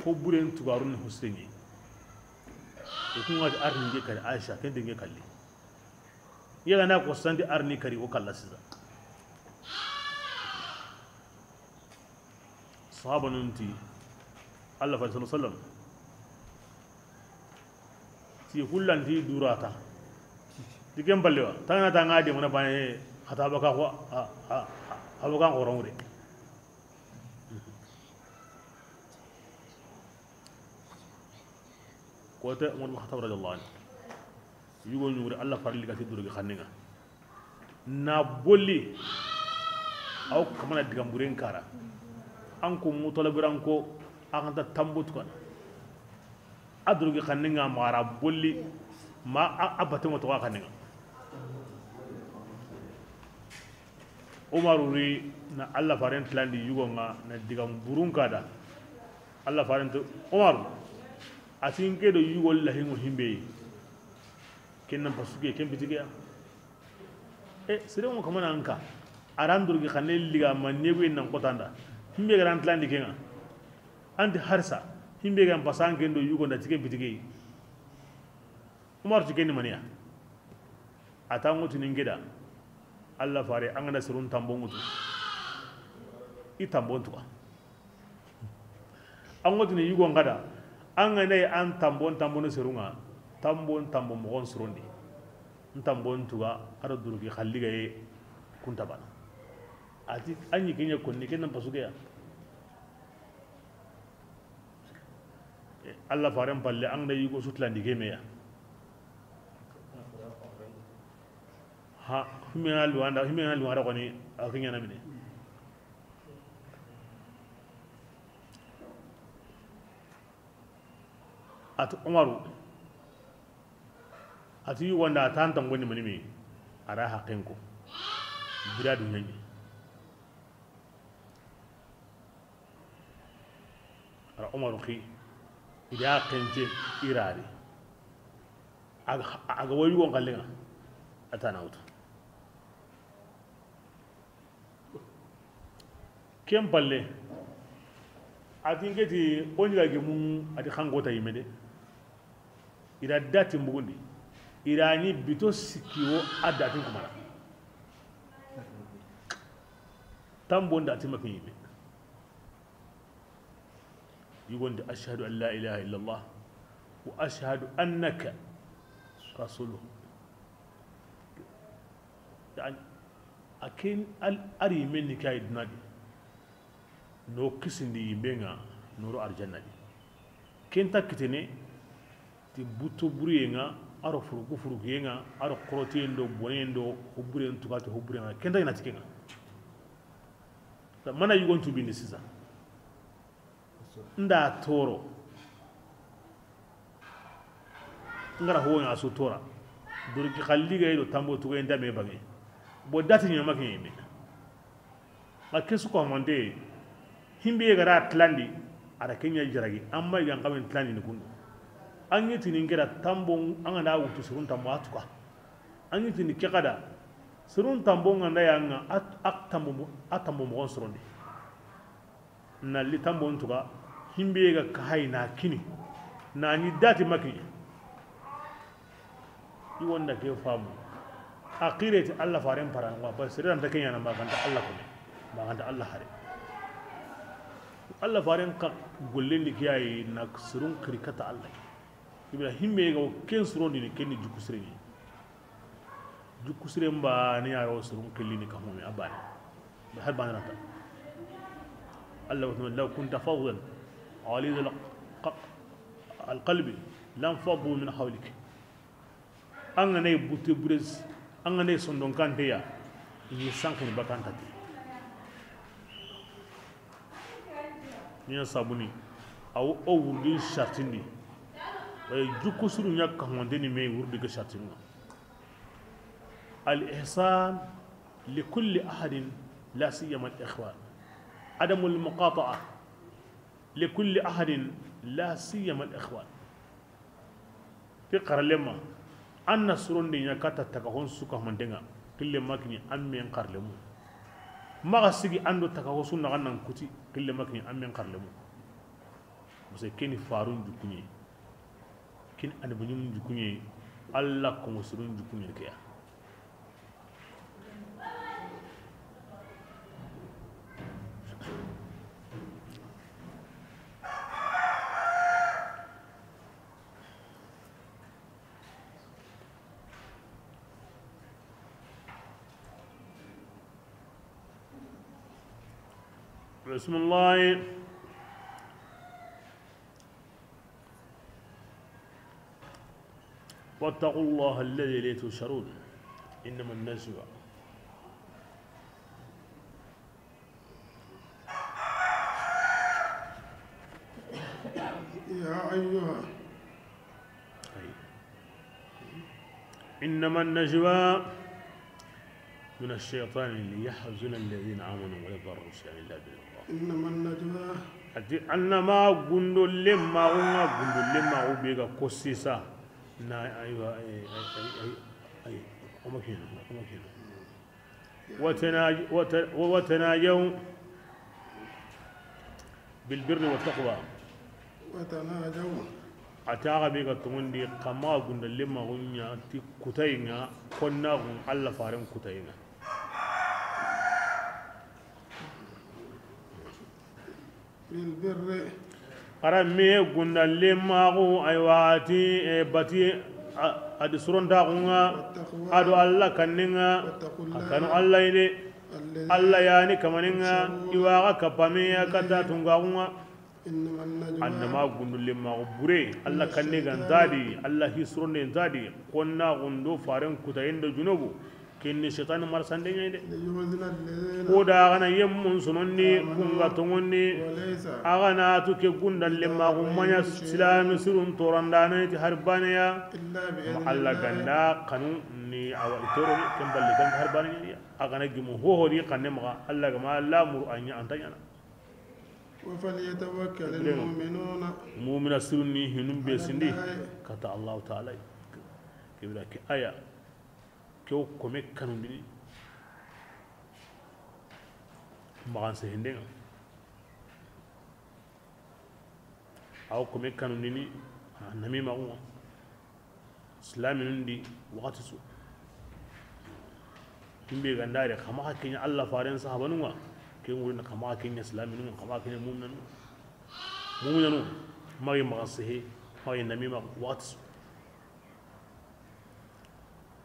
ko buren tugarun husni e kun ga arni nge kari Aisha ken dinge kalli yaga na ko sandi arni kari wo kalla sisa sahaba nunti Allah fa sallallahu alaihi wasallam ti hullanti durata dikem ballewa tanga tanga de mona bane hata baka ko ha ha baka ko kote Umar bin Khattab radiyallahu anhu yugo nyure Allah farli ga ti durugi xanninga na bolli aw kamana digam buren kara anko mutalabiran ko akanta tambut kon adrugi xanninga mara bolli ma abate mo to xanninga Umar ri na Allah faren tlandi yugo nga na digam burun kada Allah faren to Umar asin ke do yugo lahingo himbe kennan pasuke ken bitigeya e sere mo kamana anka arandurgi xanne liga man negu en kotanda himbe garan tlandi kenga anti harsa himbe gan pasan ken do yugo nda tike bitige Umar tikeni mania atango tiningeda Allah fare angana serun tambongutu i tambontu ango tini yugo ngada angana an tambon tambon serunga tambon tambon mogon surundi tambon tuga aro durugi khalliga ye kuntabana ati anyi kenya konni kennan pasuke ya Allah faren palle angna yugo sutlandi kemeya ha himena luanda koni akinya namine at Umaru ati wanda tantan goni manimi ara hakenko biradu nyanyi ara Umaru khi ida kenje irari aga wayu won kallenga atana wuta kem palle ati ngeti onyiga gemu ati khangota yimede ira dati mbugundi irani bito sikiwo adati kumara tambonda ati makiyime yugonde ashhadu an la ilaha illa allah wa ashhadu annaka rasuluhu Akin ari men ni kay dunadi no kisindi yimbenga noro arjanna di kenta kitene ti buto buriyenga aro furuku furukuyenga aro korotendo bonendo hoburen tukati hoburenga kenta ina tikenga mana yugon tubini sisa nda toro ngara ho nga so tora durki khalliga do tambo tuga nda me bange bo dati nyama ke yime akesu ko mande himbe gara tlandi ara kenya jaragi amma ga ngamen tlandi ni kundu angiti ni ngera tambo anga da wutu surun tambo atuka angiti ni kekada surun tambo nganda yanga at tambo atambo mo surundi na li tambo ntuka himbe ga kai na kini na ni dati maki i wonda ke famu aqirati alla faren paran wa basiran ta kenya na maganta alla ko maganta alla hare alla faren ka gollendi kiyaye na surun kirikata alla ibra himbe ga ken surondi ni kenni jukusire ni jukusire mba ni aro surun kellini ka homi abani ba har banata alla wa law kunta fadlan alid alqalbi lam faddu min hawlik anga nay butte bures anga nay sondon kante ya ni sankini bakanta ti ni sabuni aw o wurdi shartindi way jukusuru nyakka honde ni me wurdi ga shartindi al ihsan li kulli ahad la siyama al ikhwan adam al muqata'a li kulli ahad la siyama al ikhwan tiqra lema anna surundi nyakata takahon suka mandenga kille makni amme qarlemu maga sigi ando takaho sunna gannan kuti kille makni amme qarlemu musa keni farun jukunye kin anbunyum jukunye alla ko musurun jukunye keya بسم الله واتقوا الله الذي لا تشرون إنما النجوى يا أيها إنما النجوى من الشيطان ليحزن الذين آمنوا ويضروا شيئا إلا بالله إنما النجوى أنما غندو لما غندو لما وبيغا كوسيسا نا أيوة أي أي أي أمكين أمكين وتناجوا بالبر والتقوى وتناجوا ataga be ga tumundi kama gunda lema gunya ti kutayinga konna gun alla faran kutayinga bil birri arame gunda lema gu aywati e bati adi suronda gunga adu alla kanninga kanu alla ine alla yani kamaninga iwaga kapame kata tunga gunga annama gundulle ma bure alla kanne gantadi alla hisronde gantadi konna gundo faren kutayendo junubu kenne shaytan marsande nyede ko da gana yemmun sunonni kunga tongonni agana tuke gundalle ma gummanya silami surun torandane ti harbaniya alla ganda kanu ni awa itoro kemballe kan harbaniya agana gimu hohori kanne ma alla gama la muru anya antanya وفليتوكل المؤمنون مؤمن سرني هنم بسندي كتا الله تعالى كبرك آية كيو كوميك كانوا بني ما سهندين أو كوميك كانوا بني نمي ما هو سلام نندي وقت سو هم بيغنداري خما كين الله فارن صحابنوا كين ورنا كما كين اسلام نو كما كين مؤمن مؤمن ما يمغسه ما ينمي ما واتس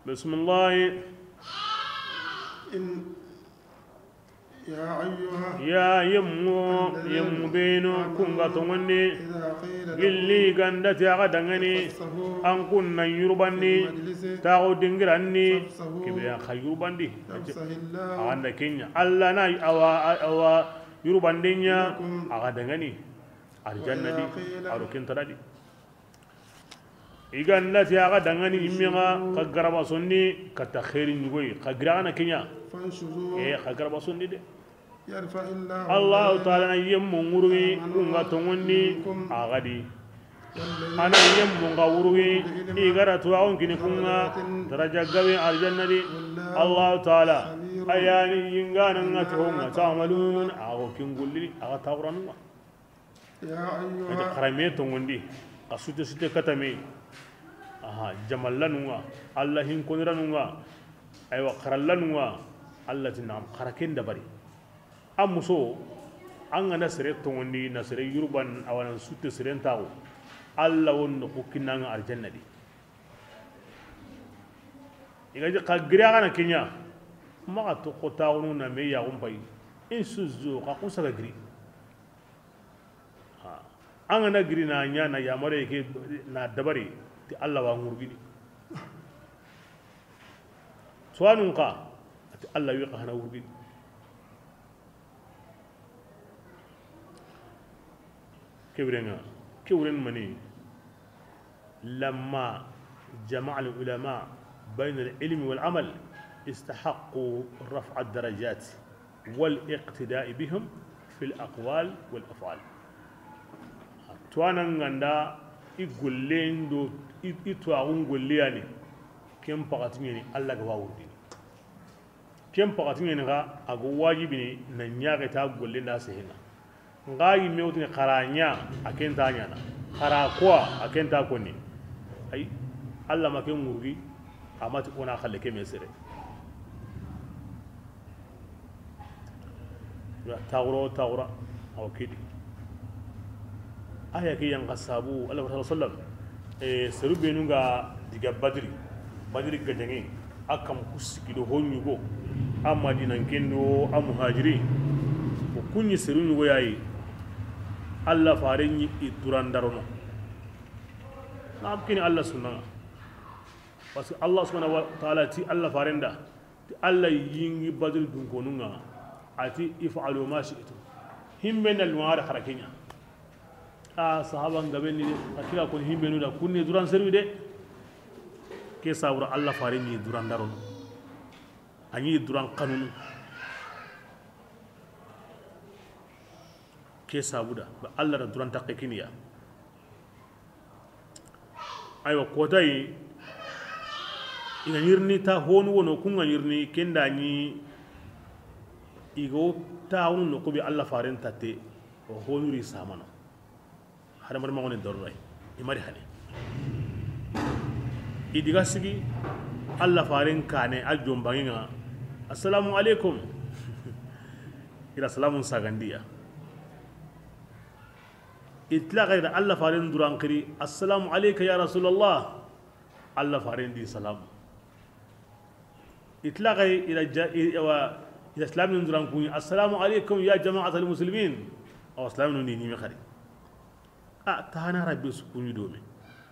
بسم الله يا يمو يمو بينو كونغا تونغني gilli gandati aga dangani an kunna yurbanni tago dingiranni kibe kha yurbandi anda kenya alla na awa awa yurbandinya aga dangani arjanna di aro kentara di igandati aga dangani immiga ka garaba sonni ka ta khairin yugoy ka girana kenya e ka garaba sonni de الله تعالى يمو ngurwi kunga tongonni agadi ana yemmu nga wurwi igara tuwa kini kunga daraja gawe aljanna di Allah ta'ala ayani yingana ngati honga ta'malun ago kingulli aga tawranu ya ayyuha karame tongondi kasute sute katame aha jamallanunga Allah hin koniranunga aywa karallanunga Allah tinam karaken dabari amuso an gana sere tongondi na sere yurban awanan sutte seren tawo alla wonno ko kinanga aljanna di igaji ka gira kana kenya ma to ko tawo na me ya gumpai in suzu ka kusa ga giri ha an gana giri na nya na yamare ke na dabari ti alla wa ngurgini suwanun ka ati alla wi ka hana wurgini كبرنا كبرن مني لما جمع العلماء بين العلم والعمل استحقوا رفع الدرجات والاقتداء بهم في الأقوال والأفعال. توانا عند يقولين دو يتواعون قولياني كم بقتني الله جواوردين كم بقتني نغا أقواجبني ننيا كتاب قولين ناس هنا. Ngai mewtini karanya akenta nyana karakwa akenta koni ay alla make ngurgi amati ona khalle ke mesere ya tawro tawra aw kidi aya ke yang kasabu Allah sallallahu alaihi serube nunga diga badri badri gajangi akam kusikido honyugo amadi nan kendo amuhajiri ko kunyi serunyugo yayi Allah farenyi idurandarono nam kini Allah sunna parce que Allah subhanahu wa ta'ala ti Allah farenda ti Allah yingi badri dunkonunga ati if'alu ma shi'tu himbe nal muara harakenya a sahaba ngabeni akira kon himbe nu da kunni duran serwi de ke sabura Allah farenyi idurandarono anyi duran kanunu ke sabuda ba Allah da duran taqqiniya aywa kotai ina yirni ta honu wono kunga yirni kenda ni igo ta wonu no ko bi Allah faren tatte o honu ri samano hada mar magone dorray imari hane idiga sigi Allah faren kane aljom banginga assalamu alaikum ila salamun sagandiya إطلاق غير الله فارين دوران كري السلام عليك يا رسول الله الله فارين دي سلام إطلاق إلى إلى إسلام دوران كوني السلام عليكم يا جماعة المسلمين أو سلام نيني مخري تانا ربي سكوني دومي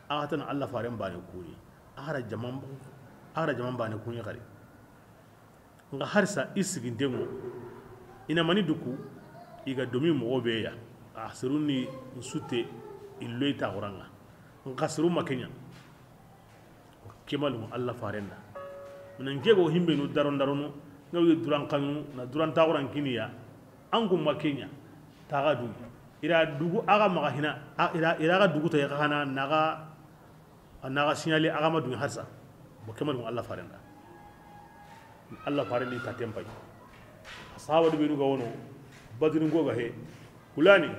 أعطنا الله فارين باني كوني أهرا جمان باني كوني خري نغهرسا إسكين دمو إنا ماني دوكو إيغا دومي مغوبيا asiruni nsute illoita oranga ngasiru makenya kemalu Allah farenna nan jego himbe no daron darono ngawi duran kanu na duran tawran kiniya angu makenya taga du ira dugu aga maga hina ira ira ga dugu to ya kana naga naga signale aga ma du harsa bo kemalu Allah farenna Allah farenni tatempai ashabu be nu ga wono badrin go ga he hulani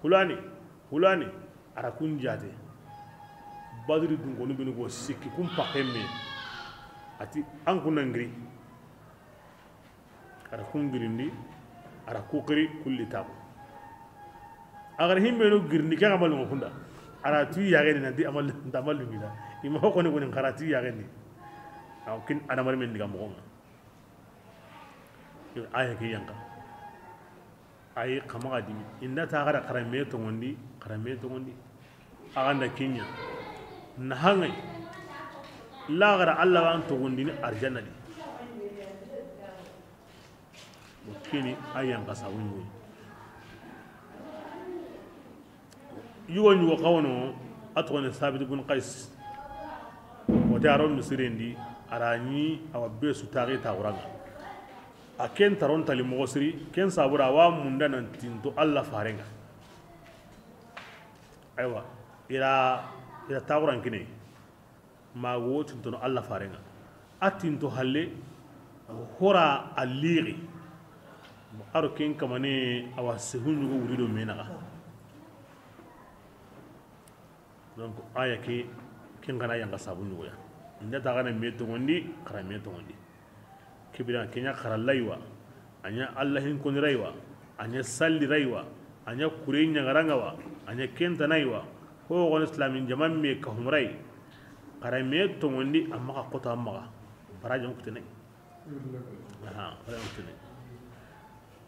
hulani hulani ara kun jate badri dun ko nubi go sikki kum pakemme ati an kun ngri ara kun girindi ara kukri kulli tabu agar himbe no girni ka amal mo kunda ara tu yage ni nanti amal ndamal lumina ima ko ne ko ne ngara tu yage ni aw kin ana mar men diga mo Yo aya ke yanka ay kama dimi inda ta gara karame to ngondi karame to ngondi aganda kinya nahangai la gara Allah wan to ngondi ni arjanna di kini ayan kasa wunyu yuwan yuwa kawno atone Sabit ibn Qais wata misirindi arani awa besu tare ta wuranga a ken taron tali mogosiri ken sabura wa munda nan tinto Allah farenga aiwa ira ira tawuran kine ma wo tinto no Allah farenga atinto halle hora aliri aro ken kamane awa sehunju go wurido menaga donc aya ke ken kana yanga sabunu ya inda ta kana me to gondi kara me to gondi kibira kenya kara laiwa anya Allah hin kon raiwa anya salli raiwa anya kurenya garangawa anya kenta naiwa ho gon islamin jaman me ka humrai kara me to gondi amma ka kota amma barajan kutene aha barajan kutene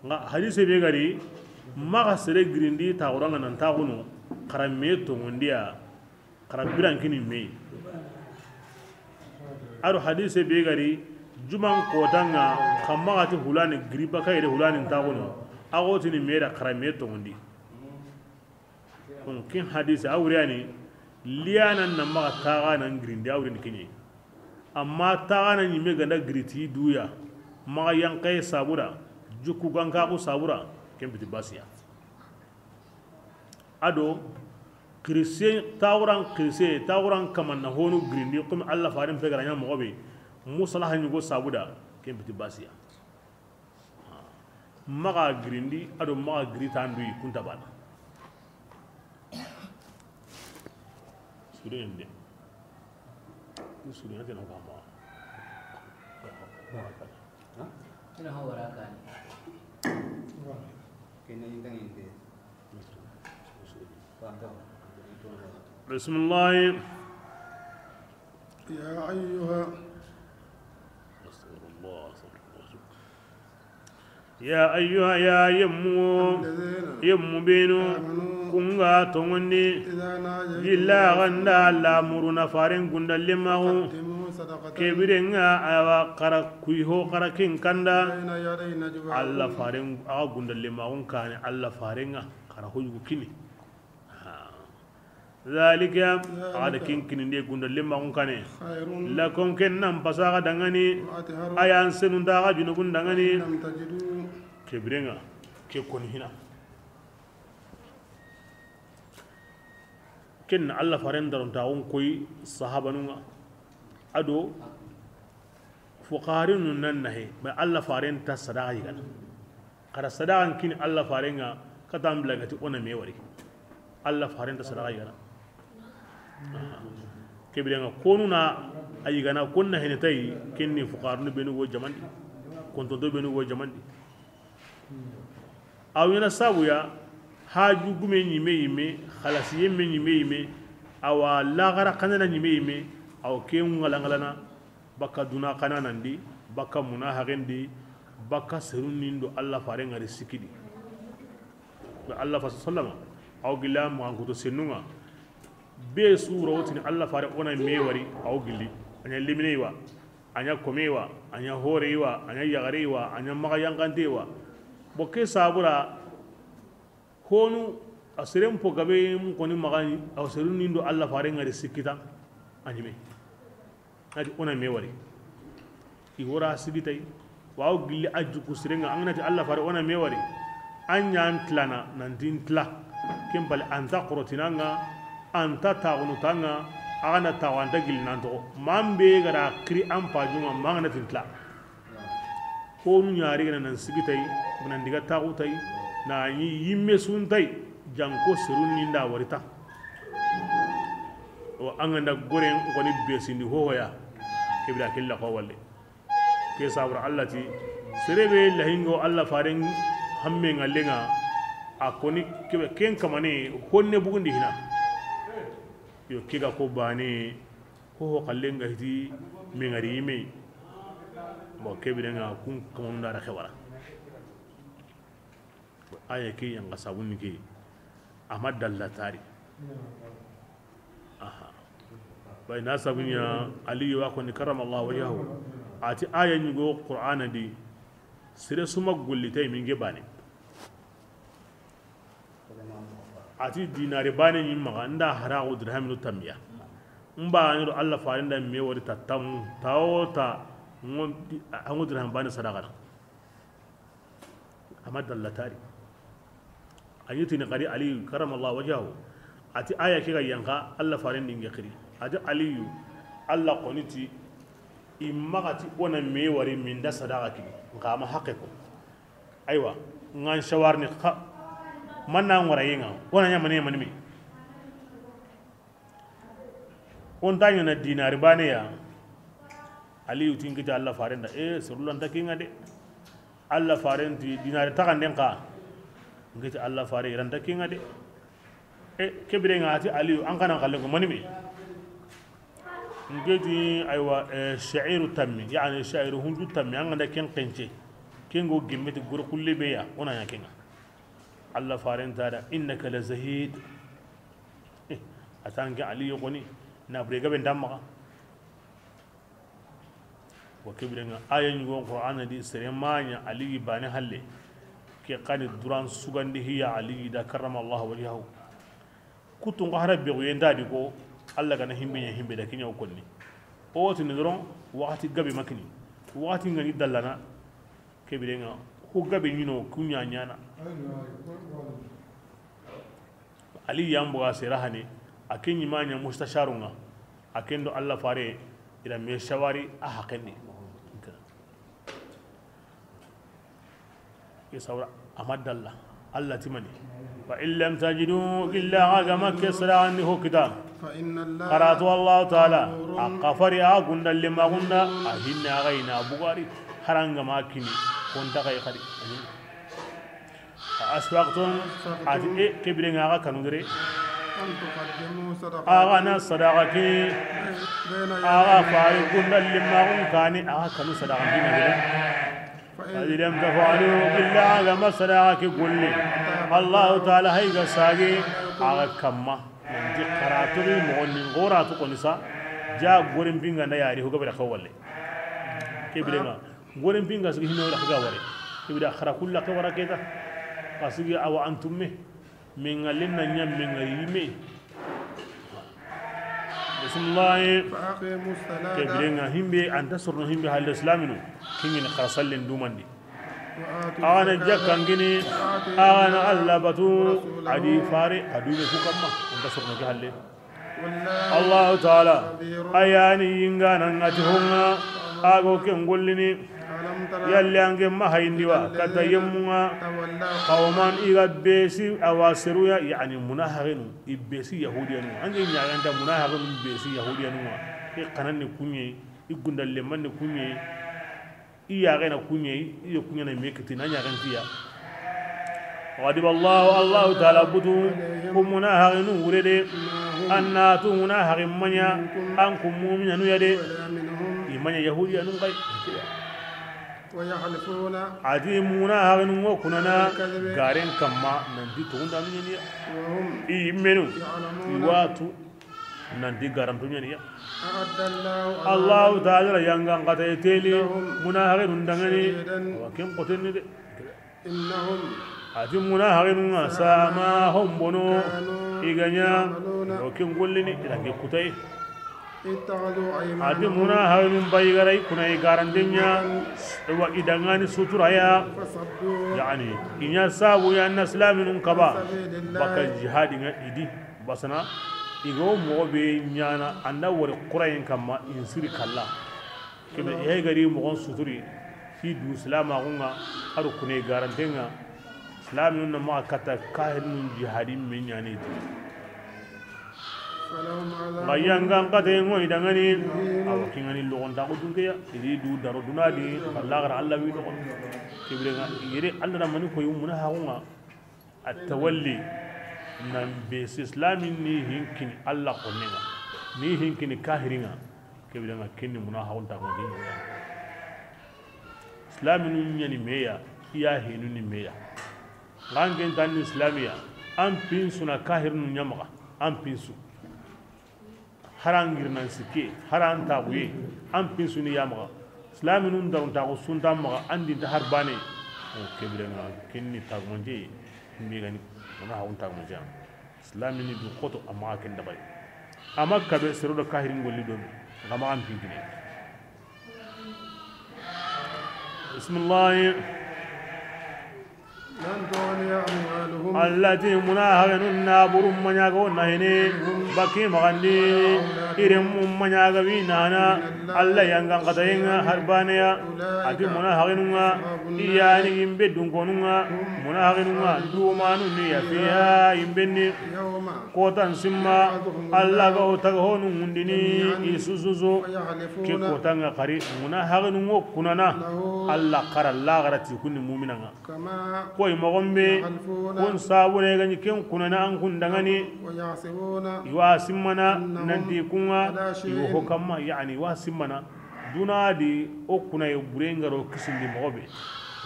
nga hadise be gari maga sere grindi ta oranga nan ta gono kara me to gondi ya kara biran kini me aro hadise be gari juman kotanga kamaga ti hulani griba kayre hulani ta gono agoti ni mera kara me to gondi kon kin hadise awriani liana na maga taga nan grindi awrini kinye amma taga nan yime ganda griti duya maga yankai sabura juku ganka ko sabura kempiti basiya ado christien tawran christien tawran kamanna honu grindi comme Allah farim fe garanya mo be musalaha nyugo sabuda kempiti basiya maga grindi ado maga grita ndu kunta bana surende surende na ko ma ha ina hawara kan بسم الله يا أيها أستغفر الله أستغفر الله يا أيها يا يمو يمو بينو كونغا توني إلا غندا لا مرنا فارن كوندا لماهو كبيرنا أوا كارا كويهو كارا كين كندا الله فارن أوا كوندا لماهو كان الله فارن كارا هو يكيني ذلك هذا كين كين دي كوندا لماهو كان لكم كنام بساغا دعاني أيان سنون دعا جنوبون دعاني كبيرنا كيكون هنا كن الله فارن درون تاون كوي صحابة نوعا ado fuqarin nan nahe mai Allah faren ta sadaqa yigan kada sadaqan kin Allah farenga katam blagati ona me wari Allah faren ta sadaqa yigan kebirenga konuna ayigana konna henetai kinni fuqarun benu go jamandi kontonto benu go jamandi awina sabuya haju gume nyime yime khalasi yemme nyime yime awa lagara kanana nyime yime aw ke ngalangalana baka duna kanana ndi baka muna hagendi baka serun ndo Allah fare ngari sikidi ba Allah fa sallama aw gila mu ankuto senunga be sura wotini Allah fare ona mewari aw gilli anya liminewa anya komewa anya horewa anya yagarewa anya maga yankantewa bokke sabura honu asirem po gabe mu koni maga aw serun ndo Allah fare ngari sikita anyime adi ona mewari iwora sigitay waaw gilli ajju kusirenga angnati Allah fare ona mewari anyan tlana nantin tla kembal anta qorotinanga anta tagunutanga agana tawanta gilli nanto mambe gara kri am pajuma mangana tintla ko nu nyaari gana nan sigitay nan diga tagutay na yimme suntay janko serun ninda warita o anganda goren ngoni besindi hohoya kebira kella ko walle ke sabra allati serebe lahingo alla faren hamme ngalenga akoni kebe ken kamane honne bugundi hina yo kiga ko bani hoho kallenga hiti mengari me bo kebira nga kun kamanda ra khewara Aya ke yanga sabuni ke ama dallatari aha bayna sabunya ali wa ko ni karama Allah wajhahu ati aya nyugo qur'ana di sire suma gollitay min ge bane ati dinare bane nyimma nda harago dirham no tammiya mba ni Allah farinda me wori tatam tawota ngon dirham bane sadaqa ama dallatari ayuti ni qari ali karama Allah wajhahu ati aya ke ga yanka Allah farin dinge khiri ati aliyu Allah qoniti immagati ona me wari min da sadaqa ki ngama haqqeko aywa ngan shawarni manna ngora yinga ona nya mane mane mi on tanyo na dinari bane ya aliyu tingita Allah farin da surullan takinga de Allah farin ti dinari takanden ka ngiti Allah fare iranta kinga de kebire ngati aliyu an kana kalle ko manimi ngiti aywa sha'iru tammi yani sha'iru hundu tammi an ganda ken kenche kengo gimmeti gor kulle be ya ona ya kinga Allah fare tada innaka la zahid atangi aliyu koni na brega ben damma wa kebire nga ayan go qur'ana di seremanya aliyu bani halle ke qani duran sugandi hiya ali da karrama Allah wajhahu kutu ngara be yenda di ko Allah gana himbe nya himbe da kinya konni o wati ni doron wakati gabe makini wakati ngani dallana kebirenga ko gabe nyino kunya nyana ali yambo asirahani akinyi manya mustasharunga akendo Allah fare ila me shawari a hakenni يصور أمد الله الله تمني فإن لم تجدوا إلا عجم كسر عنه كتاب فإن الله قرأت الله تعالى أقفر أقولنا لما قلنا أهنا غينا بغاري حرانغ ما كني كنت غير خري أسبقتم أتي كبرنا غا كنودري أن تقدموا صدقة أغنى صدقة كني أغا فارقنا لما قلنا كاني أغا كنو صدقة كني فإن لم تفعلوا إلا على مسرعك قل الله تعالى هيغا ساغي على كما ننتي قراتوري مغنين غوراتو قنسا جا غورين بينغا نياري هو غبر خولي كيبريما غورين بينغا سغي هنو رخغا وري كيبدا خرا كل كورا كيتا قاسغي او انتم من لنا نيام من يمي بسم الله فأقيموا الصلاة كبرنا همبي أن تسرنا همبي هال الإسلام نو كيني خرسلين دوماندي أنا جاكانغني أنا الله بتو عدي فاري عدي فوقما أن تسرنا جهل الله تعالى أياني ينغانا نتهونا أغو كنغولني يلي أنك ما هيندوا كتيموا قومان إغبسي أواسرويا يعني مناهرين إبسي يهوديانو أنك يعني أنت مناهرين إبسي يهوديانو إقنان كوني إقندل لمن كوني إياغنا كوني إياغنا نميكتي نانيا فيها غضب الله الله تعالى بدو مناهرين ورد أناتو مناهرين منيا أنكم مؤمنين يدي إيمان يهوديانو غي ويحلفون عديمونا هغنو وكننا غارين كما نندي توندا منيا وهم إيمنو يعلمون واتو نندي غارم تونيا أعد الله الله تعالى يانغان قتيتلي مناهغن دغني وكم قتني إنهم عديمونا هغنو سما هم بنو إيغانيا وكم قولني إلى كتاي اتخذوا أيمانهم adi munaharin baygarai kunai garandinya wa idangani suturaya فصدوا yani inya sabu ya naslamin kaba سبيل الله baka jihadi nga idi basana igo mo be nyana anda wori qurayin kama insiri kalla kebe hey gari mo gon suturi fi du islama gonga aru kunai garandenga islamin na ma kata kahirin jihadi min nyane idi فلهم عذاب bayangan kate ngoy dangani awa kingani logon ta ko dunkeya idi du daro dunadi Allah gara Allah wi logon kibrenga yere Allah na mani ko yumuna haunga at-tawalli nan be islamin ni hinkini Allah konnenga ni hinkini kahiringa kibrenga kinni muna haunta ko din islamin nyani meya iya hinu ni meya Ngangen tan islamiya an pinsuna kahirnu nyamaga an pinsu harangirnan sikke haran taguye an pinsu ni yamaga islami nun darun tagu sunta maga andi ta harbane o kebrenga kinni tagumonje mbigani ona hawun tagumonje islami ni du khoto amma ken dabay amma kabe serodo kahirin golli domi ngama an pinkine bismillah التي مناهن النابر منياغو نهني بكي مغندي إرم منياغوي نانا الله ينغان قدين هربانيا أتي مناهنونا إياني يمبدون كونونا مناهنونا دومانو نيا فيها يمبني كوتان سما الله غو تغهونو هندني إسوسوسو كي كوتان قري مناهنو كنانا الله قرى الله غرتي كن مؤمنا koy mogombe kun sabure gani ken kunana an kun dangani wa simmana nanti kunga yo kamma yani wa simmana dunadi o kuna yo burengaro kisindi mogobe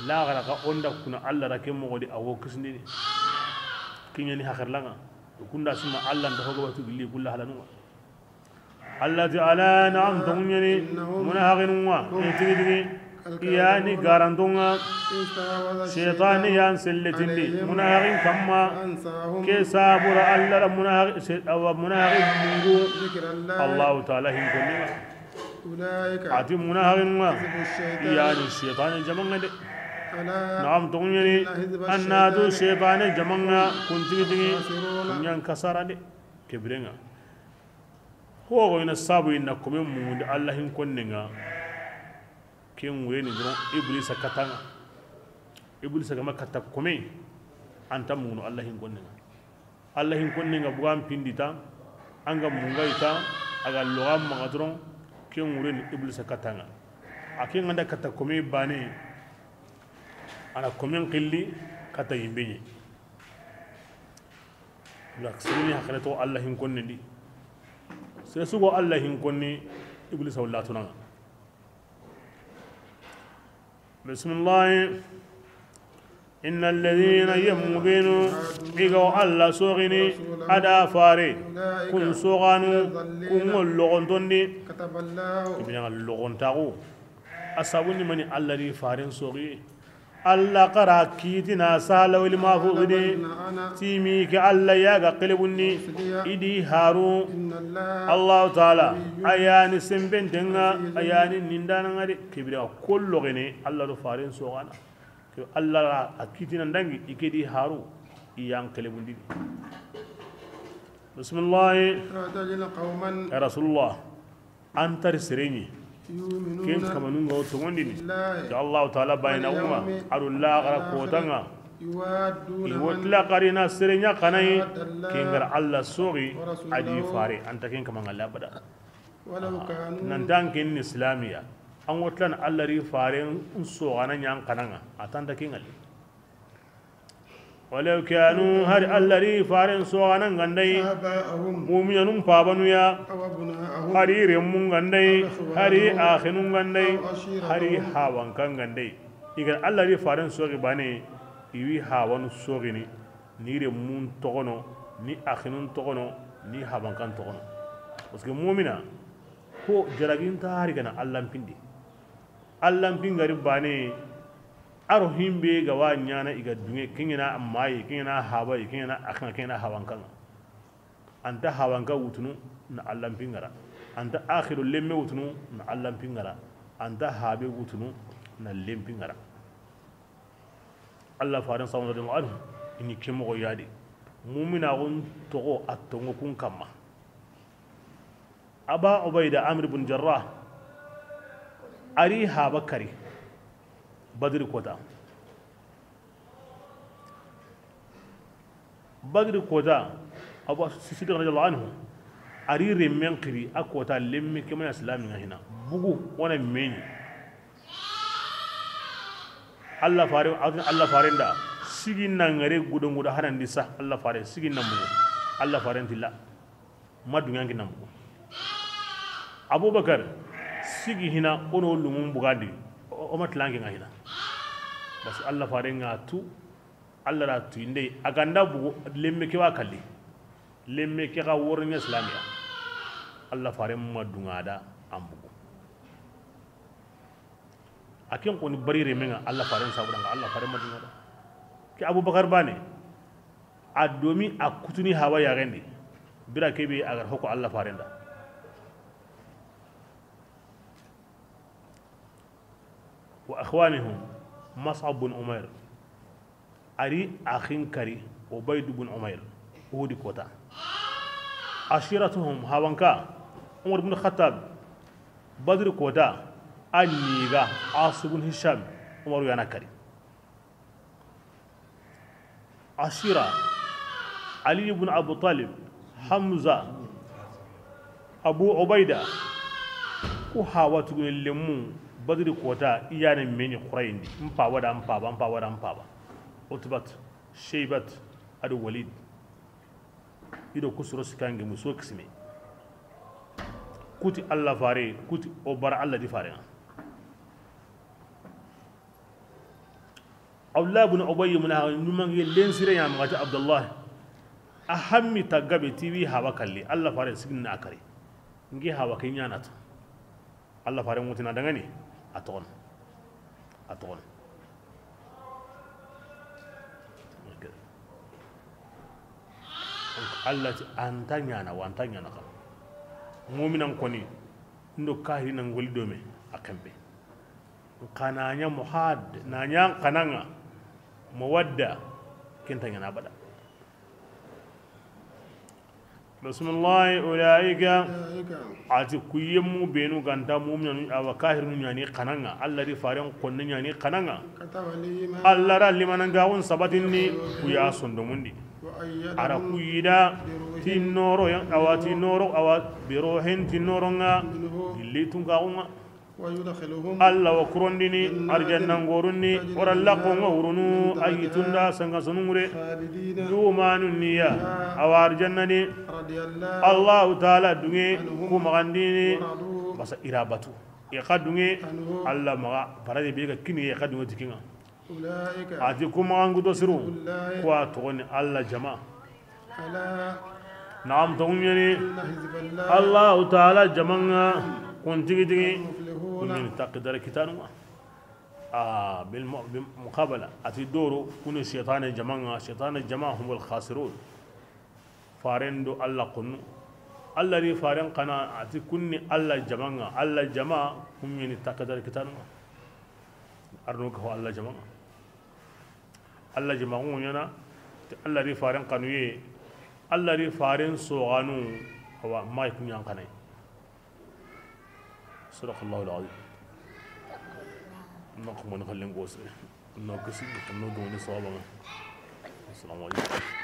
la gara ka onda kuna alla rake mogodi awo kisindi kinyani hakarlanga kunda simma alla ndo ko batu gilli kullu halanuwa alla ta'ala na'am tungani munahaginwa tigi يعني غارندونغا شيطان يان سلتندي مناغين كما كسابر الله مناغ او مناغ منغو الله تعالى هم كنما اولئك اتي مناغين ما يعني الشيطان جمعنا نعم تغني ان دو شيطان جمعنا كنت تيجي نيان كسارا دي كبرنا هو غين الصابو انكم من الله هم كننا ken weni dron iblisa katanga iblisa kama katta kome anta munu allah hin konnenga allah hin konnenga bugan pindita anga munga ita aga logam maga dron ken weni iblisa katanga akin nganda katta kome bane ana komen qilli kata yimbeñe laksini hakale to allah hin konnendi sere sugo allah hin konni iblisa wala tunanga بسم الله إن الذين يمبينوا إيغو الله سوغني أدا فاري كن سوغانو كن اللغنتوني كتب الله كبيرا اللغنتاغو أسابوني مني الله دي فارين سوغي الله قرأ كيتنا سهل ولما فوغني تيميك الله ياغا قلبني إدي هارون الله تعالى أياني سنبنتنا أياني نندانا كبيرا كل غني الله دو فارين سوغانا الله أكيتنا ندنجي إكيدي هارو إيان قلبني بسم الله يا رسول الله أنت رسريني كين كما نونغو تغونديني الله تعالى باينا أمة أرو الله غرا كوتانا يوتلا قرينا سرينيا قناي كين غرا الله سوغي أدي فاري أنت كين كما نغلا بدا ننتان كين إسلامية أن وتلان الله ري فاري سوغانا نيان قنانا أتانتا كين غلي ولو كانوا هر الله ري فارن سوغانا غندي مؤمنون بابنويا هري رمون غندي هري آخنون غندي هري هاوان كان غندي إذا الله ري فارن سوغي باني إيوي هاوان سوغيني ني رمون تغنو ني آخنون تغنو ني هاوان كان تغنو parce que مؤمنا هو جراغين تاري كان الله بيندي الله بينغاري باني aro himbe gawa nyana iga dunge kingina mai kingina hawa kingina akhna kingina hawanka anta hawanka wutunu na allam pingara anta akhiru lemme wutunu na allam pingara anta habe wutunu na lem pingara Allah faran sallallahu alaihi wasallam ini kemo go yadi mu'mina gon togo attongo kun kamma Aba Ubaida Amr ibn Jarrah ari habakari Badr kota Badr kota Abu Siddiq radiyallahu anhu ari remmen qiri akota lemme kemana islami hina bugu wana meni Allah fare Allah farenda sigin nangare gudon guda hanandi sa Allah fare sigin nambu Allah fare tilla madunga ngi nambu Abubakar sigi hina ono lumum bugandi o matlangi nga hina bas Allah fare nga tu Allah ra tuinde aganda bu lemme ke wa kalli lemme ke ga wornya islamiya Allah fare ma dungada ambugo akin ko ni barire menga Allah fare sabudanga Allah fare ma dungada ke Abubakar bane adomi akutuni hawa ya gendi bira kebe agar hoko Allah farenda wa akhwanihum Mus'ab bin Umair ari akhin kari Ubayd bin Umair uhudi kota ashiratuhum hawanka Umar bin Khattab Badr kota anniga As bin Hisham Umar yana kari ashira Ali ibn Abu Talib Hamza Abu Ubaida ku hawa tugun lemu Badr kota iyane meni khurayndi mpa wada mpa ba mpa wada mpa ba Utbat Shaybat adu Walid ido kusuro sikange muso kisme kuti Allah fare kuti o bar Allah di fare Abdullah ibn Ubay ibn numange lensire ya magati Abdullah ahammi tagabe tv hawa kalli Allah fare siginna akare ngi hawa kinya nat Allah fare mutina dangani aton aton Allah ti antanya na wantanya na ka mu'minan koni ndo kahiri nan goli dome akambe kananya muhad nanya kananga mawadda kentanya na bada bismillah ulaika ati kuyemu benu ganta mu'minan awa kahirun yani kananga Allah di faran konnin yani kananga Allah ra limanan gawun sabatinni kuya sondomundi ara kuyida tinoro yan awa tinoro awa birohin tinoronga gillitun gawunga Allah wa kurondini arjanna ngorunni ora laqonga urunu ayitunda sanga sunungure dumanun niya awa arjannani Allah ta'ala dunge ku magandini basa irabatu ya kadunge Allah maga barade be ga kini ya kadunge tikinga ati kuma angudo siru ko atoni Allah jama naam tawnyani Allah ta'ala jamanga kuntigi tigi من تقدر كتانوا بالمقابلة أتدورو كن الشيطان الجماعة شيطان الجماعة هم الخاسرون فارندو الله قنو الله ري فارن قنا أتي كن الله الجماعة الله الجماعة هم من تقدر كتانوا أرنوك هو الله الجماعة الله الجماعة ينا الله ري فارن قنوي الله ري فارن سوغانو هو ما يكون ينقني صدق الله العظيم. نقوم نخلي نقوس نقص نقوم نصابنا. السلام عليكم.